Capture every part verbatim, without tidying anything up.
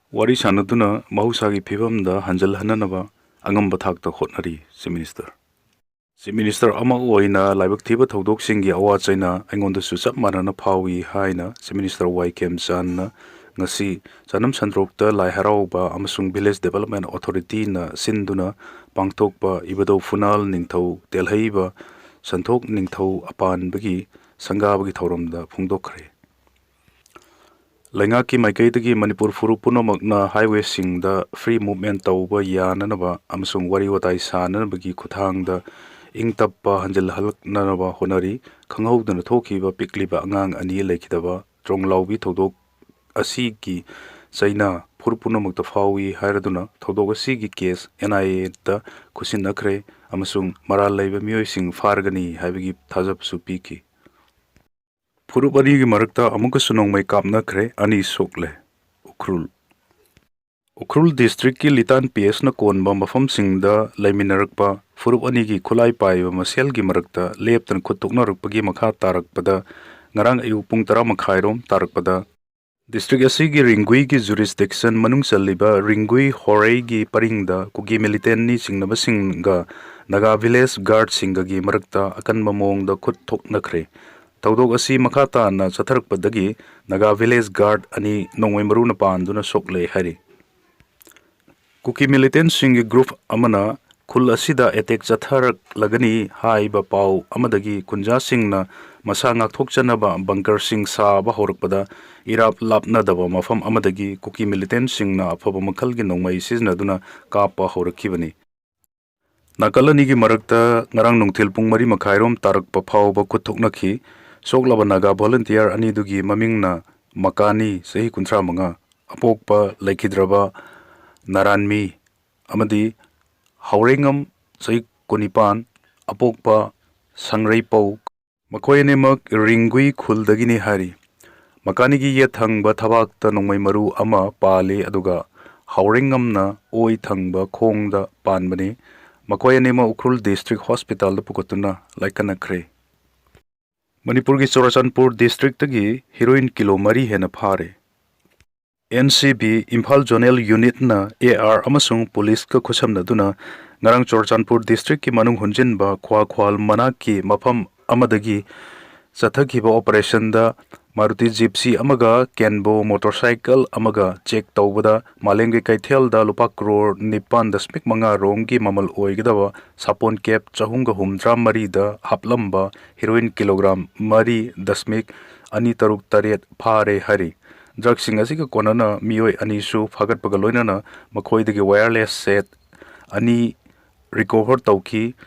ꯋꯥꯔꯤ ꯁꯥꯟꯅꯗꯨꯅ ꯃꯍꯧꯁꯥꯒꯤ ꯐꯤꯕꯝꯗ ꯍꯟꯖꯤꯜꯍꯟꯅꯅꯕ ꯑꯉꯝꯕ ꯊꯥꯛꯇ ꯍꯣꯠꯅꯔꯤ, Chief Minister꯫ Chief Minister ꯑꯃ ꯑꯣꯏꯅ ꯂꯥꯏꯕꯛ ꯊꯤꯕ ꯊꯧꯗꯣꯛꯁꯤꯡꯒꯤ ꯑꯋꯥ ꯆꯩꯅ ꯑꯩꯉꯣꯟꯗꯁꯨ ꯆꯞ ꯃꯥꯟꯅꯅ ꯐꯥꯎꯏ ꯍꯥꯏꯅ Chief Minister ꯋꯥꯏ ꯈꯦꯝꯆꯥꯟꯅ ꯉꯁꯤ ꯆꯅꯝ ꯁꯟꯗ꯭ꯔꯣꯛꯇ ꯂꯥꯏ ꯍꯔꯥꯎꯕ ꯑꯃꯁꯨꯡ Village Development Authorityꯅ ꯁꯤꯟꯗꯨꯅ ꯄꯥꯡꯊꯣꯛꯄ ꯏꯕꯨꯙꯧ ꯐꯨꯅꯥꯜ ꯅꯤꯡꯊꯧ ꯇꯦꯜꯍꯩꯕ ꯁꯟꯊꯣꯛ ꯅꯤꯡꯊꯧ ꯑꯄꯥꯟꯕꯒꯤ ꯁꯪꯒꯥꯕꯒꯤ ꯊꯧꯔꯝꯗ ꯐꯣꯡꯗꯣꯛꯈ꯭ꯔꯦ꯫ ꯂꯩꯉꯥꯛꯀꯤ ꯃꯥꯏꯀꯩꯗꯒꯤ ꯃꯅꯤꯄꯨꯔ ꯐꯨꯔꯨꯞ ꯄꯨꯝꯅꯃꯛꯅ highwayꯁꯤꯡꯗ free movement ꯇꯧꯕ ꯌꯥꯅꯅꯕ ꯑꯃꯁꯨꯡ ꯋꯥꯔꯤ ꯋꯥꯇꯥꯏ ꯁꯥꯅꯅꯕꯒꯤ ꯈꯨꯠꯊꯥꯡꯗ ꯏꯪ ꯇꯞꯄ ꯍꯟꯖꯤꯜꯍꯜꯂꯛꯅꯅꯕ ꯍꯣꯠꯅꯔꯤ꯫ ꯈꯪꯍꯧꯗꯅ ꯊꯣꯛꯈꯤꯕ ꯄꯤꯛꯂꯤꯕ ꯑꯉꯥꯡ ꯑꯅꯤ ꯂꯩꯈꯤꯗꯕ ꯇ꯭ꯔꯣꯡꯂꯥꯎꯕꯤ ꯊꯧꯗꯣꯛ ꯑꯁꯤꯒꯤ ꯆꯩꯅꯥ ꯐꯨꯔꯨꯞ ꯄꯨꯝꯅꯃꯛꯇ ꯐꯥꯎꯏ ꯍꯥꯏꯔꯗꯨꯅ ꯊꯧꯗꯣꯛ ꯑꯁꯤꯒꯤ case N I Aꯗ ꯈꯨꯠꯁꯤꯟꯅꯈ꯭ꯔꯦ ꯑꯃꯁꯨꯡ ꯃꯔꯥꯜ ꯂꯩꯕ ꯃꯤꯑꯣꯏꯁꯤꯡ ꯐꯥꯔꯒꯅꯤ ꯍꯥꯏꯕꯒꯤ ꯊꯥꯖꯕꯁꯨ ꯄꯤꯈꯤ꯫ ꯐꯨꯔꯨꯞ ꯑꯅꯤꯒꯤ ꯃꯔꯛꯇ ꯑꯃꯨꯛꯀꯁꯨ ꯅꯣꯡꯃꯩ ꯀꯥꯞꯅꯈ꯭ꯔꯦ, ꯑꯅꯤ ꯁꯣꯛꯂꯦ꯫ ꯎꯈ꯭ꯔꯨꯜ꯫ ꯎꯈ꯭ꯔꯨꯜ districtꯀꯤ ꯂꯤꯇꯥꯟ ꯄꯦꯁꯅ ꯀꯣꯟꯕ ꯃꯐꯝꯁꯤꯡꯗ ꯂꯩꯃꯤꯟꯅꯔꯛꯄ ꯐꯨꯔꯨꯞ ꯑꯅꯤꯒꯤ ꯈꯨꯠꯂꯥꯏ ꯄꯥꯏꯕ ꯃꯁꯦꯜꯒꯤ ꯃꯔꯛꯇ ꯂꯦꯞꯇꯅ ꯈꯨꯠ ꯊꯣꯛꯅꯔꯛꯄꯒꯤ ꯃꯈꯥ ꯇꯥꯔꯛꯄꯗ ꯉꯔꯥꯡ ꯑꯌꯨꯛ ꯄꯨꯡ ꯇꯔꯥ ꯃꯈꯥꯏꯔꯣꯝ ꯇꯥꯔꯛꯄꯗ district ꯑꯁꯤꯒꯤ ꯔꯤꯡꯒꯨꯏꯒꯤ jurisdiction ꯃꯅꯨꯡ ꯆꯜꯂꯤꯕ ꯔꯤꯡꯒꯨꯏ ꯍꯣꯔꯩꯒꯤ ꯄꯔꯤꯡꯗ ꯀꯨꯀꯤ militantꯅꯤ ꯆꯤꯡꯅꯕꯁꯤꯡꯒ Naga village guardꯁꯤꯡꯒꯒꯤ ꯃꯔꯛꯇ ꯑꯀꯟꯕ ꯃꯑꯣꯡꯗ ꯈꯨꯠ ꯊꯣꯛꯅꯈ꯭ꯔꯦ꯫ ꯊꯧꯗꯣꯛ ꯑꯁꯤ ꯃꯈꯥ ꯇꯥꯅ ꯆꯠꯊꯔꯛꯄꯗꯒꯤ Naga village guard ꯑꯅꯤ ꯅꯣꯡꯃꯩ ꯃꯔꯨꯅ ꯄꯥꯟꯗꯨꯅ ꯁꯣꯛꯂꯦ ꯍꯥꯏꯔꯤ꯫ ꯀꯨꯀꯤ militantꯁꯤꯡꯒꯤ group ꯑꯃꯅ ꯈꯨꯜ ꯑꯁꯤꯗ attack ꯆꯠꯊꯔꯛꯂꯒꯅꯤ ꯍꯥꯏꯕ ꯄꯥꯎ ꯑꯃꯗꯒꯤ ꯀꯨꯟꯖꯥꯁꯤꯡꯅ ꯃꯁꯥ ꯉꯥꯛꯊꯣꯛꯆꯅꯕ bunkerꯁꯤꯡ ꯁꯥꯕ ꯍꯧꯔꯛꯄꯗ ꯏꯔꯥꯞ ꯂꯥꯞꯅꯗꯕ ꯃꯐꯝ ꯑꯃꯗꯒꯤ ꯀꯨꯀꯤ militantꯁꯤꯡꯅ ꯑꯐꯕ ꯃꯈꯜꯒꯤ ꯅꯣꯡꯃꯩ ꯁꯤꯖꯤꯟꯅꯗꯨꯅ ꯀꯥꯞꯄ ꯍꯧꯔꯛꯈꯤꯕꯅꯤ꯫ ꯅꯥꯀꯜ ꯑꯅꯤꯒꯤ ꯃꯔꯛꯇ ꯉꯔꯥꯡ ꯅꯨꯡꯊꯤꯜ ꯄꯨꯡ ꯃꯔꯤ ꯃꯈꯥꯏꯔꯣꯝ ꯇꯥꯔꯛꯄ ꯐꯥꯎꯕ ꯈꯨꯠ ꯊꯣꯛꯅꯈꯤ꯫ ꯁꯣꯛꯂꯕ Naga volunteer ꯑꯅꯤꯗꯨꯒꯤ ꯃꯃꯤꯡꯅ ꯃꯀꯥꯅꯤ, ꯆꯍꯤ ꯀꯨꯟꯊ꯭ꯔꯥ ꯃꯉꯥ, ꯑꯄꯣꯛꯄ ꯂꯩꯈꯤꯗ꯭ꯔꯕ ꯅꯥꯔꯥꯟꯃꯤ, ꯑꯃꯗꯤ ꯍꯥꯎꯔꯦꯉꯝ, ꯆꯍꯤ ꯀꯨꯟꯅꯤꯄꯥꯟ, ꯑꯄꯣꯛꯄ ꯁꯪꯔꯩꯄꯧ꯫ ꯃꯈꯣꯏ ꯑꯅꯤꯃꯛ ꯔꯤꯡꯒꯨꯏ ꯈꯨꯜꯗꯒꯤꯅꯤ ꯍꯥꯏꯔꯤ꯫ ꯃꯀꯥꯅꯤꯒꯤ ꯌꯦꯠ ꯊꯪꯕ ꯊꯕꯥꯛꯇ ꯅꯣꯡꯃꯩ ꯃꯔꯨ ꯑꯃ ꯄꯥꯜꯂꯤ, ꯑꯗꯨꯒ ꯍꯥꯎꯔꯦꯉꯝꯅ ꯑꯣꯏ ꯊꯪꯕ ꯈꯣꯡꯗ ꯄꯥꯟꯕꯅꯤ꯫ ꯃꯈꯣꯏ ꯑꯅꯤꯃꯛ ꯎꯈ꯭ꯔꯨꯜ district hospitalꯗ ꯄꯨꯈꯠꯇꯨꯅ ꯂꯥꯏꯀꯠꯅꯈ꯭ꯔꯦ꯫ ꯃꯅꯤꯄꯨꯔꯒꯤ ꯆꯨꯔꯥꯆꯥꯟꯄꯨꯔ districtꯇꯒꯤ heroin kilo ꯃꯔꯤ ꯍꯦꯟꯅ ꯐꯥꯔꯦ꯫ N C B Imphal zonal ꯌꯨꯅꯤꯠꯅ ꯑꯦ ꯑꯥꯔ ꯑꯃꯁꯨꯡ ꯄꯨꯂꯤꯁꯀ ꯈꯨꯠꯁꯝꯅꯗꯨꯅ ꯉꯔꯥꯡ ꯆꯨꯔꯆꯥꯟꯄꯨꯔ ꯗꯤꯁꯇ꯭ꯔꯤꯛꯀꯤ ꯃꯅꯨꯡ ꯍꯨꯟꯖꯤꯟꯕ ꯈ꯭ꯋꯥꯈ꯭ꯋꯥꯜ ꯃꯅꯥꯛꯀꯤ ꯃꯐꯝ ꯑꯃꯗꯒꯤ ꯆꯠꯊꯈꯤꯕ ꯑꯣꯄꯔꯦꯁꯟꯗ ꯃꯥꯔꯨꯇꯤ ꯖꯤꯞꯁꯤ ꯑꯃꯒ ꯀꯦꯟꯕꯣ ꯃꯣꯇꯣꯔꯁꯥꯏꯀꯜ ꯑꯃꯒ ꯆꯦꯛ ꯇꯧꯕꯗ ꯃꯥꯂꯦꯝꯒꯤ ꯀꯩꯊꯦꯜꯗ ꯂꯨꯄꯥ ꯀ꯭ꯔꯣꯔ ꯅꯤꯄꯥꯟ ꯗꯁꯃꯤꯛ ꯃꯉꯥ ꯔꯣꯝꯒꯤ ꯃꯃꯜ ꯑꯣꯏꯒꯗꯕ ꯁꯥꯄꯣꯟ ꯀꯦꯞ ꯆꯍꯨꯝꯒ ꯍꯨꯝꯗ꯭ꯔꯥ ꯃꯔꯤꯗ ꯍꯥꯞꯂꯝꯕ ꯍꯤꯔꯣꯏꯟ ꯀꯤꯂꯣꯒ꯭ꯔꯥꯝ ꯃꯔꯤ ꯗꯁꯃꯤꯛ ꯑꯅꯤ ꯇꯔꯨꯛ ꯇꯔꯦꯠ ꯐꯥꯔꯦ ꯍꯥꯏꯔꯤ꯫ ꯗ꯭ꯔꯒꯁꯤꯡ ꯑꯁꯤꯒ ꯀꯣꯟꯅꯅ ꯃꯤꯑꯣꯏ ꯑꯅꯤꯁꯨ ꯐꯥꯒꯠꯄꯒ ꯂꯣꯏꯅꯅ ꯃꯈꯣꯏꯗꯒꯤ ꯋꯥꯌꯔꯂꯦꯁ ꯁꯦꯠ ꯑꯅꯤ ꯔꯤꯀꯣꯚꯔ ꯇꯧꯈꯤ꯫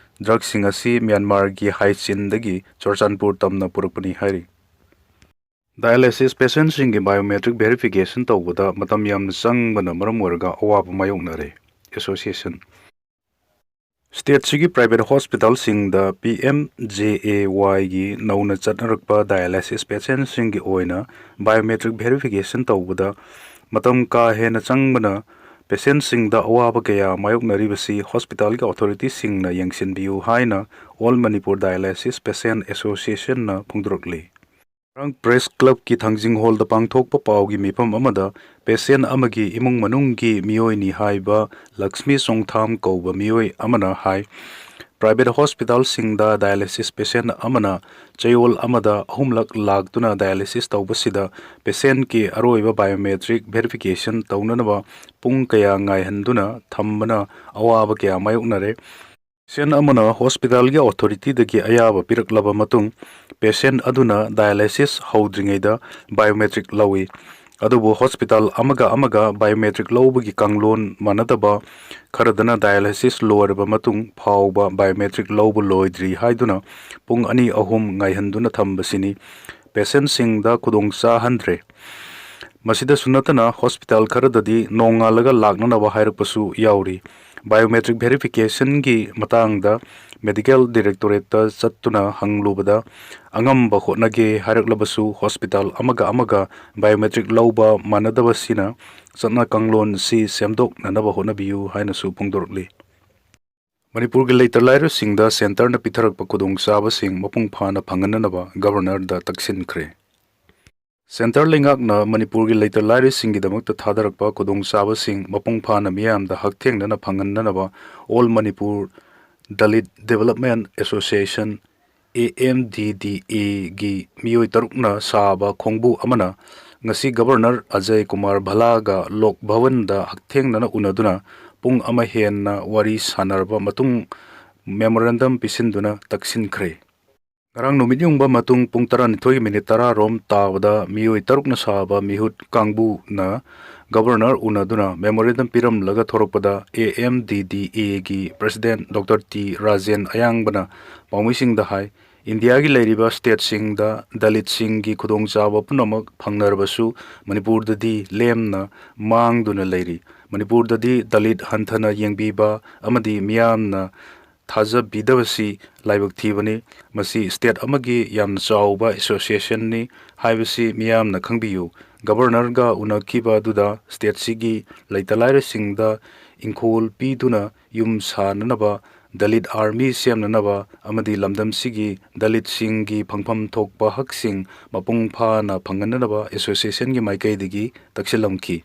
ꯗ꯭ꯔꯒꯁꯤꯡ ꯑꯁꯤ ꯃ꯭ꯌꯥꯟꯃꯥꯔꯒꯤ ꯍꯥꯏꯆꯤꯟꯗꯒꯤ ꯆꯨꯔꯆꯥꯟꯄꯨꯔ ꯇꯝꯅ ꯄꯨꯔꯛꯄꯅꯤ ꯍꯥꯏꯔꯤ꯫ ꯗꯥꯏꯂꯥꯏꯁꯤꯁ ꯄꯦꯁꯦꯟꯁꯤꯡꯒꯤ ꯕꯥꯏꯑꯣꯃꯦꯇ꯭ꯔꯤꯛ ꯚꯦꯔꯤꯐꯤꯀꯦꯁꯟ ꯇꯧꯕꯗ ꯃꯇꯝ ꯌꯥꯝꯅ ꯆꯪꯕꯅ ꯃꯔꯝ ꯑꯣꯏꯔꯒ ꯑꯋꯥꯕ ꯃꯥꯌꯣꯛꯅꯔꯦ꯫ ꯑꯦꯁꯣꯁꯤꯌꯦꯁꯟ ꯁ꯭ꯇꯦꯠꯁꯤꯒꯤ ꯄ꯭ꯔꯥꯏꯚꯦꯠ ꯍꯣꯁꯄꯤꯇꯥꯜꯁꯤꯡꯗ ꯄꯤ ꯑꯦꯝ ꯖꯦ ꯑꯦ ꯋꯥꯏꯒꯤ ꯅꯧꯅ ꯆꯠꯅꯔꯛꯄ ꯗꯥꯏꯂꯥꯏꯁꯤꯁ ꯄꯦꯁꯦꯟꯁꯤꯡꯒꯤ ꯑꯣꯏꯅ ꯕꯥꯏꯑꯣꯃꯦꯇ꯭ꯔꯤꯛ ꯚꯦꯔꯤꯐꯤꯀꯦꯁꯟ ꯇꯧꯕꯗ ꯃꯇꯝ ꯀꯥ ꯍꯦꯟꯅ ꯆꯪꯕꯅ ꯄꯦꯁꯦꯟꯁꯤꯡꯗ ꯑꯋꯥꯕ ꯀꯌꯥ ꯃꯥꯌꯣꯛꯅꯔꯤꯕꯁꯤ ꯍꯣꯁꯄꯤꯇꯥꯜꯒꯤ ꯑꯣꯊꯣꯔꯤꯇꯤꯁꯤꯡꯅ ꯌꯦꯡꯁꯤꯟꯕꯤꯌꯨ ꯍꯥꯏꯅ ꯑꯣꯜ ꯃꯅꯤꯄꯨꯔ ꯗꯥꯏꯂꯥꯏꯁꯤꯁ ꯄꯦꯁꯦꯟ ꯑꯦꯁꯣꯁꯤꯌꯦꯁꯟꯅ ꯐꯣꯡꯗꯣꯔꯛꯂꯤ꯫ ꯉꯔꯥꯡ ꯄ꯭ꯔꯦꯁ ꯀ꯭ꯂꯕꯀꯤ ꯊꯥꯡꯖꯤꯡ ꯍꯣꯜꯗ ꯄꯥꯡꯊꯣꯛꯄ ꯄꯥꯎꯒꯤ ꯃꯤꯐꯝ ꯑꯃꯗ ꯄꯦꯁꯦꯟ ꯑꯃꯒꯤ ꯏꯃꯨꯡ ꯃꯅꯨꯡꯒꯤ ꯃꯤꯑꯣꯏꯅꯤ ꯍꯥꯏꯕ ꯂꯛꯁꯃꯤ ꯆꯣꯡꯊꯥꯝ ꯀꯧꯕ ꯃꯤꯑꯣꯏ ꯑꯃꯅ ꯍꯥꯏ, ꯄ꯭ꯔꯥꯏꯚꯦꯠ ꯍꯣꯁꯄꯤꯇꯥꯜꯁꯤꯡꯗ ꯗꯥꯏꯂꯥꯏꯁꯤꯁ ꯄꯦꯁꯦꯟ ꯑꯃꯅ ꯆꯌꯣꯜ ꯑꯃꯗ ꯑꯍꯨꯝꯂꯛ ꯂꯥꯛꯇꯨꯅ ꯗꯥꯏꯂꯥꯏꯁꯤꯁ ꯇꯧꯕꯁꯤꯗ ꯄꯦꯁꯦꯟꯀꯤ ꯑꯔꯣꯏꯕ ꯕꯥꯏꯑꯣꯃꯦꯇ꯭ꯔꯤꯛ ꯚꯦꯔꯤꯐꯤꯀꯦꯁꯟ ꯇꯧꯅꯅꯕ ꯄꯨꯡ ꯀꯌꯥ ꯉꯥꯏꯍꯟꯗꯨꯅ ꯊꯝꯕꯅ ꯑꯋꯥꯕ ꯀꯌꯥ ꯃꯥꯌꯣꯛꯅꯔꯦ꯫ ꯄꯦꯁꯦꯟ ꯑꯃꯅ ꯍꯣꯁꯄꯤꯇꯥꯜꯒꯤ ꯑꯣꯊꯣꯔꯤꯇꯤꯗꯒꯤ ꯑꯌꯥꯕ ꯄꯤꯔꯛꯂꯕ ꯃꯇꯨꯡ, ꯄꯦꯁꯦꯟ ꯑꯗꯨꯅ ꯗꯥꯏꯂꯥꯏꯁꯤꯁ ꯍꯧꯗ꯭ꯔꯤꯉꯩꯗ ꯕꯥꯏꯑꯣꯃꯦꯇ꯭ꯔꯤꯛ ꯂꯧꯏ꯫ ꯑꯗꯨꯕꯨ ꯍꯣꯁꯄꯤꯇꯥꯜ ꯑꯃꯒ ꯑꯃꯒ ꯕꯥꯏꯑꯣꯃꯦꯇ꯭ꯔꯤꯛ ꯂꯧꯕꯒꯤ ꯀꯥꯡꯂꯣꯟ ꯃꯥꯟꯅꯗꯕ, ꯈꯔꯗꯅ ꯗꯥꯏꯂꯥꯏꯁꯤꯁ ꯂꯣꯏꯔꯕ ꯃꯇꯨꯡ ꯐꯥꯎꯕ ꯕꯥꯏꯑꯣꯃꯦꯇ꯭ꯔꯤꯛ ꯂꯧꯕ ꯂꯣꯏꯗ꯭ꯔꯤ ꯍꯥꯏꯗꯨꯅ ꯄꯨꯡ ꯑꯅꯤ ꯑꯍꯨꯝ ꯉꯥꯏꯍꯟꯗꯨꯅ ꯊꯝꯕꯁꯤꯅꯤ ꯄꯦꯁꯦꯟꯁꯤꯡꯗ ꯈꯨꯗꯣꯡ ꯆꯥꯍꯟꯗ꯭ꯔꯦ꯫ ꯃꯁꯤꯗꯁꯨ ꯅꯠꯇꯅ ꯍꯣꯁꯄꯤꯇꯥꯜ ꯈꯔꯗꯗꯤ ꯅꯣꯡꯉꯥꯜꯂꯒ ꯂꯥꯛꯅꯅꯕ ꯍꯥꯏꯔꯛꯄꯁꯨ ꯌꯥꯎꯔꯤ꯫ ꯕꯥꯏꯑꯣꯃꯦꯇ꯭ꯔꯤꯛ ꯚꯦꯔꯤꯐꯤꯀꯦꯁꯟꯒꯤ ꯃꯇꯥꯡꯗ ꯃꯦꯗꯤꯀꯦꯜ ꯗꯤꯔꯦꯛꯇꯣꯔꯦꯠꯇ ꯆꯠꯇꯨꯅ ꯍꯪꯂꯨꯕꯗ ꯑꯉꯝꯕ ꯍꯣꯠꯅꯒꯦ ꯍꯥꯏꯔꯛꯂꯕꯁꯨ ꯍꯣꯁꯄꯤꯇꯥꯜ ꯑꯃꯒ ꯑꯃꯒ ꯕꯥꯏꯑꯣꯃꯦꯇ꯭ꯔꯤꯛ ꯂꯧꯕ ꯃꯥꯟꯅꯗꯕꯁꯤꯅ ꯆꯠꯅ ꯀꯥꯡꯂꯣꯟꯁꯤ ꯁꯦꯝꯗꯣꯛꯅꯅꯕ ꯍꯣꯠꯅꯕꯤꯌꯨ ꯍꯥꯏꯅꯁꯨ ꯐꯣꯡꯗꯣꯔꯛꯂꯤ꯫ ꯃꯅꯤꯄꯨꯔꯒꯤ ꯂꯩꯇ ꯂꯥꯏꯔꯁꯤꯡꯗ ꯁꯦꯟꯇꯔꯅ ꯄꯤꯊꯔꯛꯄ ꯈꯨꯗꯣꯡꯆꯥꯕꯁꯤꯡ ꯃꯄꯨꯡ ꯐꯥꯅ ꯐꯪꯍꯟꯅꯅꯕ ꯒꯕꯔꯅꯔꯗ ꯇꯛꯁꯤꯟꯈ꯭ꯔꯦ꯫ ꯁꯦꯟꯇꯔ ꯂꯩꯉꯥꯛꯅ ꯃꯅꯤꯄꯨꯔꯒꯤ ꯂꯩꯇ ꯂꯥꯏꯔꯁꯤꯡꯒꯤꯗꯃꯛꯇ ꯊꯥꯗꯔꯛꯄ ꯈꯨꯗꯣꯡꯆꯥꯕꯁꯤꯡ ꯃꯄꯨꯡ ꯐꯥꯅ ꯃꯤꯌꯥꯝꯗ ꯍꯛꯊꯦꯡꯅꯅ ꯐꯪꯍꯟꯅꯅꯕ All Manipur Dalit Development Association, A M D D A, ꯒꯤ ꯃꯤꯑꯣꯏ ꯇꯔꯨꯛꯅ ꯁꯥꯕ ꯈꯣꯡꯕꯨ ꯑꯃꯅ ꯉꯁꯤ ꯒꯕꯔꯅꯔ ꯑꯖꯌ ꯀꯨꯃꯥꯔ ꯚꯜꯂꯥꯒ ꯂꯣꯛ ꯚꯋꯟꯗ ꯍꯛꯊꯦꯡꯅꯅ ꯎꯅꯗꯨꯅ ꯄꯨꯡ ꯑꯃ ꯍꯦꯟꯅ ꯋꯥꯔꯤ ꯁꯥꯟꯅꯔꯕ ꯃꯇꯨꯡ memorandum ꯄꯤꯁꯤꯟꯗꯨꯅ ꯇꯛꯁꯤꯟꯈ꯭ꯔꯦ꯫ ꯉꯔꯥꯡ ꯅꯨꯃꯤꯠ ꯌꯨꯡꯕ ꯃꯇꯨꯡ ꯄꯨꯡ ꯇꯔꯥꯅꯤꯊꯣꯏꯒꯤ ꯃꯤꯅꯤꯠ ꯇꯔꯥ ꯔꯣꯝ ꯇꯥꯕꯗ ꯃꯤꯑꯣꯏ ꯇꯔꯨꯛꯅ ꯁꯥꯕ ꯃꯤꯍꯨꯠ ꯀꯥꯡꯕꯨꯅ ꯒꯕꯔꯅꯔ ꯎꯅꯗꯨꯅ memorandum ꯄꯤꯔꯝꯂꯒ ꯊꯣꯔꯛꯄꯗ, A M D D A ꯒꯤ president Doctor T ꯔꯥꯖꯦꯟ ꯑꯌꯥꯡꯕꯅ ꯄꯥꯎꯃꯤꯁꯤꯡꯗ ꯍꯥꯏ, ꯏꯟꯗꯤꯌꯥꯒꯤ ꯂꯩꯔꯤꯕ stateꯁꯤꯡꯗ ꯗꯂꯤꯠꯁꯤꯡꯒꯤ ꯈꯨꯗꯣꯡꯆꯥꯕ ꯄꯨꯝꯅꯃꯛ ꯐꯪꯅꯔꯕꯁꯨ, ꯃꯅꯤꯄꯨꯔꯗꯗꯤ ꯂꯦꯝꯅ ꯃꯥꯡꯗꯨꯅ ꯂꯩꯔꯤ꯫ ꯃꯅꯤꯄꯨꯔꯗꯗꯤ ꯗꯂꯤꯠ ꯍꯟꯊꯅ ꯌꯦꯡꯕꯤꯕ ꯑꯃꯗꯤ ꯃꯤꯌꯥꯝꯅ ꯊꯥꯖꯕꯤꯗꯕꯁꯤ ꯂꯥꯏꯕꯛ ꯊꯤꯕꯅꯤ꯫ ꯃꯁꯤ state ꯑꯃꯒꯤ ꯌꯥꯝꯅ ꯆꯥꯎꯕ associationꯅꯤ ꯍꯥꯏꯕꯁꯤ ꯃꯤꯌꯥꯝꯅ ꯈꯪꯕꯤꯌꯨ꯫ ꯒꯕꯔꯅꯔꯒ ꯎꯅꯈꯤꯕ ꯑꯗꯨꯗ stateꯁꯤꯒꯤ ꯂꯩꯇ ꯂꯥꯏꯔꯁꯤꯡꯗ ꯏꯪꯈꯣꯜ ꯄꯤꯗꯨꯅ ꯌꯨꯝ ꯁꯥꯅꯅꯕ, ꯗꯂꯤꯠ army ꯁꯦꯝꯅꯅꯕ ꯑꯃꯗꯤ ꯂꯝꯗꯝꯁꯤꯒꯤ ꯗꯂꯤꯠꯁꯤꯡꯒꯤ ꯐꯪꯐꯝ ꯊꯣꯛꯄ ꯍꯛꯁꯤꯡ ꯃꯄꯨꯡ ꯐꯥꯅ ꯐꯪꯍꯟꯅꯅꯕ associationꯒꯤ ꯃꯥꯏꯀꯩꯗꯒꯤ ꯇꯛꯁꯤꯜꯂꯝꯈꯤ꯫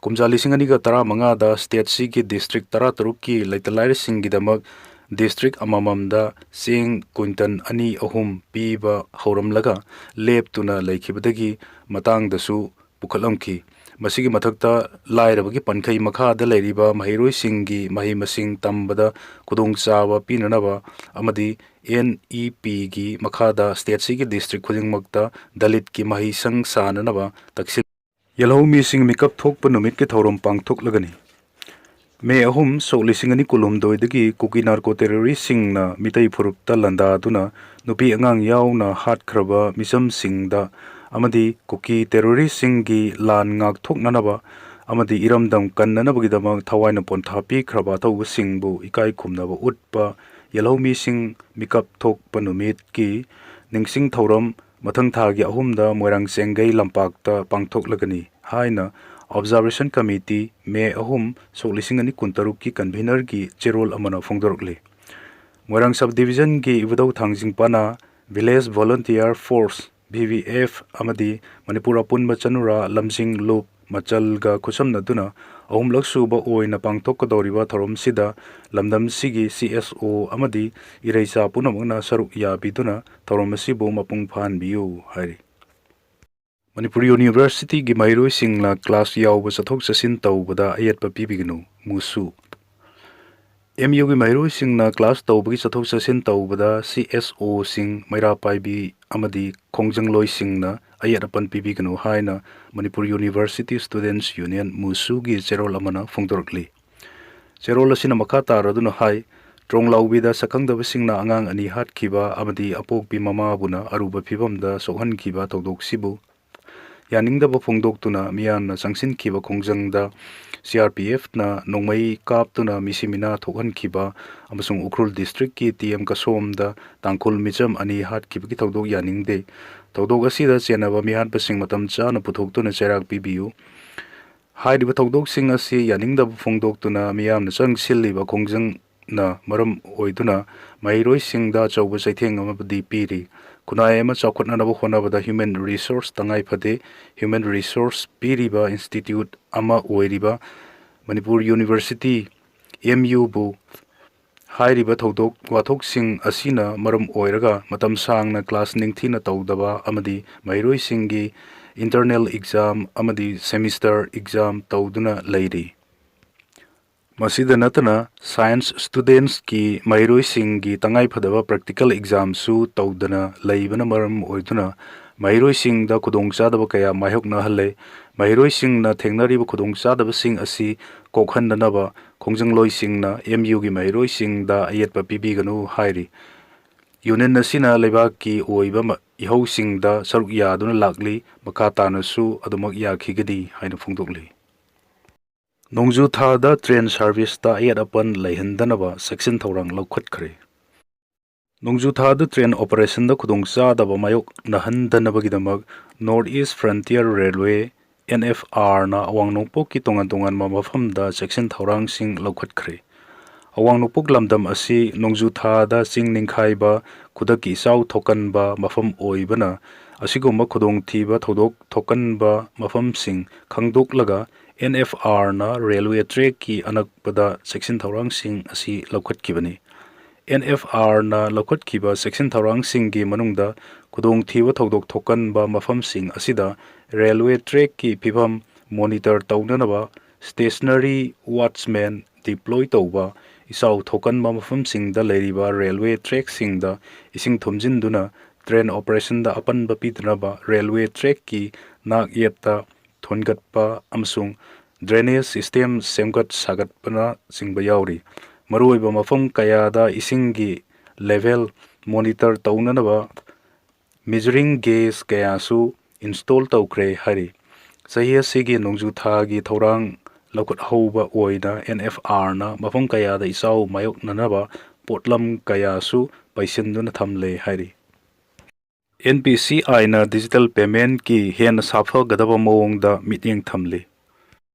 ꯀꯨꯝꯖꯥ ꯂꯤꯁꯤꯡ ꯑꯅꯤꯒ ꯇꯔꯥꯃꯉꯥꯗ stateꯁꯤꯒꯤ district ꯇꯔꯥꯇꯔꯨꯛꯀꯤ ꯂꯩꯇ ꯂꯥꯏꯔꯁꯤꯡꯒꯤꯗꯃꯛ district ꯑꯃꯃꯝꯗ ꯆꯦꯡ quintal ꯑꯅꯤ ꯑꯍꯨꯝ ꯄꯤꯕ ꯍꯧꯔꯝꯂꯒ ꯂꯦꯞꯇꯨꯅ ꯂꯩꯈꯤꯕꯗꯒꯤ ꯃꯇꯥꯡꯗꯁꯨ ꯄꯨꯈꯠꯂꯝꯈꯤ꯫ ꯃꯁꯤꯒꯤ ꯃꯊꯛꯇ, ꯂꯥꯏꯔꯕꯒꯤ ꯄꯟꯈꯩ ꯃꯈꯥꯗ ꯂꯩꯔꯤꯕ ꯃꯍꯩꯔꯣꯏꯁꯤꯡꯒꯤ ꯃꯍꯩ ꯃꯁꯤꯡ ꯇꯝꯕꯗ ꯈꯨꯗꯣꯡꯆꯥꯕ ꯄꯤꯅꯅꯕ ꯑꯃꯗꯤ N E Pꯒꯤ ꯃꯈꯥꯗ stateꯁꯤꯒꯤ district ꯈꯨꯗꯤꯡꯃꯛꯇ ꯗꯂꯤꯠꯀꯤ ꯃꯍꯩꯁꯪ ꯁꯥꯅꯅꯕ ꯇꯛꯁꯤꯜ ꯌꯦꯜꯍꯧꯃꯤꯁꯤꯡ ꯃꯤꯀꯞ ꯊꯣꯛꯄ ꯅꯨꯃꯤꯠꯀꯤ ꯊꯧꯔꯝ ꯄꯥꯡꯊꯣꯛꯂꯒꯅꯤ꯫ ꯃꯦ ꯑꯍꯨꯝ, ꯁꯣꯛ ꯂꯤꯁꯤꯡ ꯑꯅꯤ ꯀꯨꯟꯍꯨꯝꯗꯣꯏꯗꯒꯤ ꯀꯨꯀꯤ narco terroristꯁꯤꯡꯅ ꯃꯤꯇꯩ ꯐꯨꯔꯨꯞꯇ ꯂꯥꯟꯗꯥꯗꯨꯅ ꯅꯨꯄꯤ ꯑꯉꯥꯡ ꯌꯥꯎꯅ ꯍꯥꯠꯈ꯭ꯔꯕ ꯃꯤꯆꯝꯁꯤꯡꯗ ꯑꯃꯗꯤ ꯀꯨꯀꯤ terroristꯁꯤꯡꯒꯤ ꯂꯥꯟ ꯉꯥꯛꯊꯣꯛꯅꯅꯕ ꯑꯃꯗꯤ ꯏꯔꯝꯗꯝ ꯀꯟꯅꯅꯕꯒꯤꯗꯃꯛ ꯊꯋꯥꯏꯅ ꯄꯣꯟꯊꯥ ꯄꯤꯈ꯭ꯔꯕ ꯑꯊꯧꯕꯁꯤꯡꯕꯨ ꯏꯀꯥꯏ ꯈꯨꯝꯅꯕ ꯎꯠꯄ ꯌꯦꯜꯍꯧꯃꯤꯁꯤꯡ ꯃꯤꯀꯞ ꯊꯣꯛꯄ ꯅꯨꯃꯤꯠꯀꯤ ꯅꯤꯡꯁꯤꯡ ꯊꯧꯔꯝ ꯃꯊꯪ ꯊꯥꯒꯤ ꯑꯍꯨꯝꯗ ꯃꯣꯏꯔꯥꯡ ꯆꯦꯡꯒꯩ ꯂꯝꯄꯥꯛꯇ ꯄꯥꯡꯊꯣꯛꯂꯒꯅꯤ ꯍꯥꯏꯅ Observation Committee, ꯃꯦ ꯑꯍꯨꯝ, ꯁꯣꯛ ꯂꯤꯁꯤꯡ ꯑꯅꯤ ꯀꯨꯟꯇꯔꯨꯛꯀꯤ convenerꯒꯤ ꯆꯦꯔꯣꯜ ꯑꯃꯅ ꯐꯣꯡꯗꯣꯔꯛꯂꯤ꯫ ꯃꯣꯏꯔꯥꯡ sub divisionꯒꯤ ꯏꯕꯨꯙꯧ ꯊꯥꯡꯖꯤꯡ ꯄꯅꯥ, Village Volunteer Force, V V F ꯑꯃꯗꯤ ꯃꯅꯤꯄꯨꯔ ꯑꯄꯨꯟꯕ ꯆꯅꯨꯔꯥ ꯂꯝꯖꯤꯡ ꯂꯨꯞ ꯃꯆꯜꯒ ꯈꯨꯠꯁꯝꯅꯗꯨꯅ ꯑꯍꯨꯝꯂꯛ ꯁꯨꯕ ꯑꯣꯏꯅ ꯄꯥꯡꯊꯣꯛꯀꯗꯧꯔꯤꯕ ꯊꯧꯔꯝꯁꯤꯗ ꯂꯝꯗꯝꯁꯤꯒꯤ ꯁꯤ ꯑꯦꯁ ꯑꯣ ꯑꯃꯗꯤ ꯏꯔꯩꯆꯥ ꯄꯨꯝꯅꯃꯛꯅ ꯁꯔꯨꯛ ꯌꯥꯕꯤꯗꯨꯅ ꯊꯧꯔꯝ ꯑꯁꯤꯕꯨ ꯃꯄꯨꯡ ꯐꯥꯍꯟꯕꯤꯌꯨ ꯍꯥꯏꯔꯤ꯫ ꯃꯅꯤꯄꯨꯔ ꯌꯨꯅꯤꯚꯔꯁꯤꯇꯤꯒꯤ ꯃꯍꯩꯔꯣꯏꯁꯤꯡꯅ ꯀ꯭ꯂꯥꯁ ꯌꯥꯎꯕ ꯆꯠꯊꯣꯛ ꯆꯠꯁꯤꯟ ꯇꯧꯕꯗ ꯑꯌꯦꯠꯄ ꯄꯤꯕꯤꯒꯅꯨ, ꯃꯨꯁꯨ꯫ ꯑꯦꯝ ꯌꯨꯒꯤ ꯃꯍꯩꯔꯣꯏꯁꯤꯡꯅ ꯀ꯭ꯂꯥꯁ ꯇꯧꯕꯒꯤ ꯆꯠꯊꯣꯛ ꯆꯠꯁꯤꯟ ꯇꯧꯕꯗ ꯁꯤ ꯑꯦꯁ ꯑꯣꯁꯤꯡ, ꯃꯩꯔꯥ ꯄꯥꯏꯕꯤ ꯑꯃꯗꯤ ꯈꯣꯡꯖꯪꯂꯣꯏꯁꯤꯡꯅ ꯑꯌꯦꯠ ꯑꯄꯟ ꯄꯤꯕꯤꯒꯅꯨ ꯍꯥꯏꯅ ꯃꯅꯤꯄꯨꯔ ꯌꯨꯅꯤꯚꯔꯁꯤꯇꯤ ꯁ꯭ꯇꯨꯗꯦꯟꯠꯁ ꯌꯨꯅꯤꯌꯟ, ꯃꯨꯁꯨꯒꯤ ꯆꯦꯔꯣꯜ ꯑꯃꯅ ꯐꯣꯡꯗꯣꯔꯛꯂꯤ꯫ ꯆꯦꯔꯣꯜ ꯑꯁꯤꯅ ꯃꯈꯥ ꯇꯥꯔꯗꯨꯅ ꯍꯥꯏ, ꯇ꯭ꯔꯣꯡꯂꯥꯎꯕꯤꯗ ꯁꯛꯈꯪꯗꯕꯁꯤꯡꯅ ꯑꯉꯥꯡ ꯑꯅꯤ ꯍꯥꯠꯈꯤꯕ ꯑꯃꯗꯤ ꯑꯄꯣꯛꯄꯤ ꯃꯃꯥꯕꯨꯅ ꯑꯔꯨꯕ ꯐꯤꯕꯝꯗ ꯁꯣꯛꯍꯟꯈꯤꯕ ꯊꯧꯗꯣꯛꯁꯤꯕꯨ ꯌꯥꯅꯤꯡꯗꯕ ꯐꯣꯡꯗꯣꯛꯇꯨꯅ ꯃꯤꯌꯥꯝꯅ ꯆꯪꯁꯤꯟꯈꯤꯕ ꯈꯣꯡꯖꯪꯗ ꯁꯤ ꯑꯥꯔ ꯄꯤ ꯑꯦꯐꯅ ꯅꯣꯡꯃꯩ ꯀꯥꯞꯇꯨꯅ ꯃꯤꯁꯤ ꯃꯤꯅꯥ ꯊꯣꯛꯍꯟꯈꯤꯕ ꯑꯃꯁꯨꯡ ꯎꯈ꯭ꯔꯨꯜ ꯗꯤꯁꯇ꯭ꯔꯤꯛꯀꯤ ꯇꯤ ꯑꯦꯝ ꯀꯁꯣꯝꯗ ꯇꯥꯡꯈꯨꯜ ꯃꯤꯆꯝ ꯑꯅꯤ ꯍꯥꯠꯈꯤꯕꯒꯤ ꯊꯧꯗꯣꯛ ꯌꯥꯅꯤꯡꯗꯦ꯫ ꯊꯧꯗꯣꯛ ꯑꯁꯤꯗ ꯆꯦꯟꯅꯕ ꯃꯤꯍꯥꯠꯄꯁꯤꯡ ꯃꯇꯝ ꯆꯥꯅ ꯄꯨꯊꯣꯛꯇꯨꯅ ꯆꯩꯔꯥꯛ ꯄꯤꯕꯤꯌꯨ꯫ ꯍꯥꯏꯔꯤꯕ ꯊꯧꯗꯣꯛꯁꯤꯡ ꯑꯁꯤ ꯌꯥꯅꯤꯡꯗꯕ ꯐꯣꯡꯗꯣꯛꯇꯨꯅ ꯃꯤꯌꯥꯝꯅ ꯆꯪꯁꯤꯜꯂꯤꯕ ꯈꯣꯡꯖꯪꯅ ꯃꯔꯝ ꯑꯣꯏꯗꯨꯅ ꯃꯍꯩꯔꯣꯏꯁꯤꯡꯗ ꯑꯆꯧꯕ ꯆꯩꯊꯦꯡ ꯑꯃꯗꯤ ꯄꯤꯔꯤ꯫ ꯈꯨꯟꯅꯥꯏ ꯑꯃ ꯆꯥꯎꯈꯠꯅꯅꯕ ꯍꯣꯠꯅꯕꯗ ꯍ꯭ꯌꯨꯃꯦꯟ ꯔꯤꯁꯣꯔꯁ ꯇꯉꯥꯏ ꯐꯗꯦ꯫ ꯍ꯭ꯌꯨꯃꯦꯟ ꯔꯤꯁꯣꯔꯁ ꯄꯤꯔꯤꯕ ꯏꯟꯁꯇꯤꯇ꯭ꯌꯨꯠ ꯑꯃ ꯑꯣꯏꯔꯤꯕ ꯃꯅꯤꯄꯨꯔ ꯌꯨꯅꯤꯚꯔꯁꯤꯇꯤ, ꯑꯦꯝ ꯌꯨꯕꯨ ꯍꯥꯏꯔꯤꯕ ꯊꯧꯗꯣꯛ ꯋꯥꯊꯣꯛꯁꯤꯡ ꯑꯁꯤꯅ ꯃꯔꯝ ꯑꯣꯏꯔꯒ ꯃꯇꯝ ꯁꯥꯡꯅ ꯀ꯭ꯂꯥꯁ ꯅꯤꯡꯊꯤꯅ ꯇꯧꯗꯕ ꯑꯃꯗꯤ ꯃꯍꯩꯔꯣꯏꯁꯤꯡꯒꯤ ꯏꯟꯇꯔꯅꯦꯜ ꯑꯦꯛꯖꯥꯝ ꯑꯃꯗꯤ ꯁꯦꯃꯤꯁꯇꯔ ꯑꯦꯛꯖꯥꯝ ꯇꯧꯗꯨꯅ ꯂꯩꯔꯤ꯫ ꯃꯁꯤꯗ ꯅꯠꯇꯅ ꯁꯥꯏꯟꯁ ꯁ꯭ꯇꯨꯗꯦꯟꯠꯁꯀꯤ ꯃꯍꯩꯔꯣꯏꯁꯤꯡꯒꯤ ꯇꯉꯥꯏꯐꯗꯕ ꯄ꯭ꯔꯦꯛꯇꯤꯀꯦꯜ ꯑꯦꯛꯖꯥꯝꯁꯨ ꯇꯧꯗꯅ ꯂꯩꯕꯅ ꯃꯔꯝ ꯑꯣꯏꯗꯨꯅ ꯃꯍꯩꯔꯣꯏꯁꯤꯡꯗ ꯈꯨꯗꯣꯡꯆꯥꯗꯕ ꯀꯌꯥ ꯃꯥꯌꯣꯛꯅꯍꯜꯂꯦ꯫ ꯃꯍꯩꯔꯣꯏꯁꯤꯡꯅ ꯊꯦꯡꯅꯔꯤꯕ ꯈꯨꯗꯣꯡꯆꯥꯗꯕꯁꯤꯡ ꯑꯁꯤ ꯀꯣꯛꯍꯟꯅꯅꯕ ꯈꯣꯡꯖꯪꯂꯣꯏꯁꯤꯡꯅ ꯑꯦꯝ ꯌꯨꯒꯤ ꯃꯍꯩꯔꯣꯏꯁꯤꯡꯗ ꯑꯌꯦꯠꯄ ꯄꯤꯕꯤꯒꯅꯨ ꯍꯥꯏꯔꯤ꯫ ꯌꯨꯅꯤꯌꯟ ꯑꯁꯤꯅ ꯂꯩꯕꯥꯛꯀꯤ ꯑꯣꯏꯕ ꯃ-, ꯏꯍꯧꯁꯤꯡꯗ ꯁꯔꯨꯛ ꯌꯥꯗꯨꯅ ꯂꯥꯛꯂꯤ, ꯃꯈꯥ ꯇꯥꯅꯁꯨ ꯑꯗꯨꯃꯛ ꯌꯥꯈꯤꯒꯅꯤ ꯍꯥꯏꯅ ꯐꯣꯡꯗꯣꯛꯂꯤ꯫ ꯅꯣꯡꯖꯨ ꯊꯥꯗ ꯇ꯭ꯔꯦꯟ ꯁꯥꯔꯚꯤꯁꯇ ꯑꯌꯦꯠ ꯑꯄꯟ ꯂꯩꯍꯟꯗꯅꯕ ꯆꯦꯛꯁꯤꯟ ꯊꯧꯔꯥꯡ ꯂꯧꯈꯠꯈ꯭ꯔꯦ꯫ ꯅꯣꯡꯖꯨ ꯊꯥꯗ ꯇ꯭ꯔꯦꯟ ꯑꯣꯄꯔꯦꯁꯟꯗ ꯈꯨꯗꯣꯡꯆꯥꯗꯕ ꯃꯥꯌꯣꯛꯅꯍꯟꯗꯅꯕꯒꯤꯗꯃꯛ north east frontier railway, N F ꯑꯥꯔꯅ ꯑꯋꯥꯡ ꯅꯣꯡꯄꯣꯛꯀꯤ ꯇꯣꯉꯥꯟ ꯇꯣꯉꯥꯟꯕ ꯃꯐꯝꯗ ꯆꯦꯛꯁꯤꯟ ꯊꯧꯔꯥꯡꯁꯤꯡ ꯂꯧꯈꯠꯈ꯭ꯔꯦ꯫ ꯑꯋꯥꯡ ꯅꯣꯡꯄꯣꯛ ꯂꯝꯗꯝ ꯑꯁꯤ ꯅꯣꯡꯖꯨ ꯊꯥꯗ ꯆꯤꯡ ꯅꯤꯡꯈꯥꯏꯕ, ꯈꯨꯗꯛꯀꯤ ꯏꯆꯥꯎ ꯊꯣꯛꯀꯟꯕ ꯃꯐꯝ ꯑꯣꯏꯕꯅ ꯑꯁꯤꯒꯨꯝꯕ ꯈꯨꯗꯣꯡꯊꯤꯕ ꯊꯧꯗꯣꯛ ꯊꯣꯛꯀꯟꯕ ꯃꯐꯝꯁꯤꯡ ꯈꯪꯗꯣꯛꯂꯒ N F R ꯅ railway track ꯀꯤ ꯑꯅꯛꯄꯗ ꯆꯦꯛꯁꯤꯟ ꯊꯧꯔꯥꯡꯁꯤꯡ ꯑꯁꯤ ꯂꯧꯈꯠꯈꯤꯕꯅꯤ꯫ N F R ꯅ ꯂꯧꯈꯠꯈꯤꯕ ꯆꯦꯛꯁꯤꯟ ꯊꯧꯔꯥꯡꯁꯤꯡꯒꯤ ꯃꯅꯨꯡꯗ ꯈꯨꯗꯣꯡꯊꯤꯕ ꯊꯧꯗꯣꯛ ꯊꯣꯛꯀꯟꯕ ꯃꯐꯝꯁꯤꯡ ꯑꯁꯤꯗ railway track ꯀꯤ ꯐꯤꯕꯝ monitor ꯇꯧꯅꯅꯕ stationary watchman deploy ꯇꯧꯕ, ꯏꯆꯥꯎ ꯊꯣꯛꯀꯟꯕ ꯃꯐꯝꯁꯤꯡꯗ ꯂꯩꯔꯤꯕ railway track ꯁꯤꯡꯗ ꯏꯁꯤꯡ ꯊꯨꯝꯖꯤꯟꯗꯨꯅ train operation ꯗ ꯑꯄꯟꯕ ꯄꯤꯗꯅꯕ railway track ꯀꯤ ꯅꯥꯛ ꯌꯦꯠꯇ ꯊꯣꯟꯒꯠꯄ ꯑꯃꯁꯨꯡ drainage system ꯁꯦꯝꯒꯠ ꯁꯥꯒꯠꯄꯅꯆꯤꯡꯕ ꯌꯥꯎꯔꯤ꯫ ꯃꯔꯨꯑꯣꯏꯕ ꯃꯐꯝ ꯀꯌꯥꯗ ꯏꯁꯤꯡꯒꯤ level monitor ꯇꯧꯅꯅꯕ measuring gauge ꯀꯌꯥꯁꯨ install ꯇꯧꯈ꯭ꯔꯦ ꯍꯥꯏꯔꯤ꯫ ꯆꯍꯤ ꯑꯁꯤꯒꯤ ꯅꯣꯡꯖꯨ ꯊꯥꯒꯤ ꯊꯧꯔꯥꯡ ꯂꯧꯈꯠꯍꯧꯕ ꯑꯣꯏꯅ N F R ꯅ ꯃꯐꯝ ꯀꯌꯥꯗ ꯏꯆꯥꯎ ꯃꯥꯌꯣꯛꯅꯅꯕ ꯄꯣꯠꯂꯝ ꯀꯌꯥꯁꯨ ꯄꯩꯁꯤꯟꯗꯨꯅ ꯊꯝꯂꯦ ꯍꯥꯏꯔꯤ꯫ N P C I ꯅ digital payment ꯀꯤ ꯍꯦꯟꯅ ꯁꯥꯐꯒꯗꯕ ꯃꯑꯣꯡꯗ ꯃꯤꯠꯌꯦꯡ ꯊꯝꯂꯤ꯫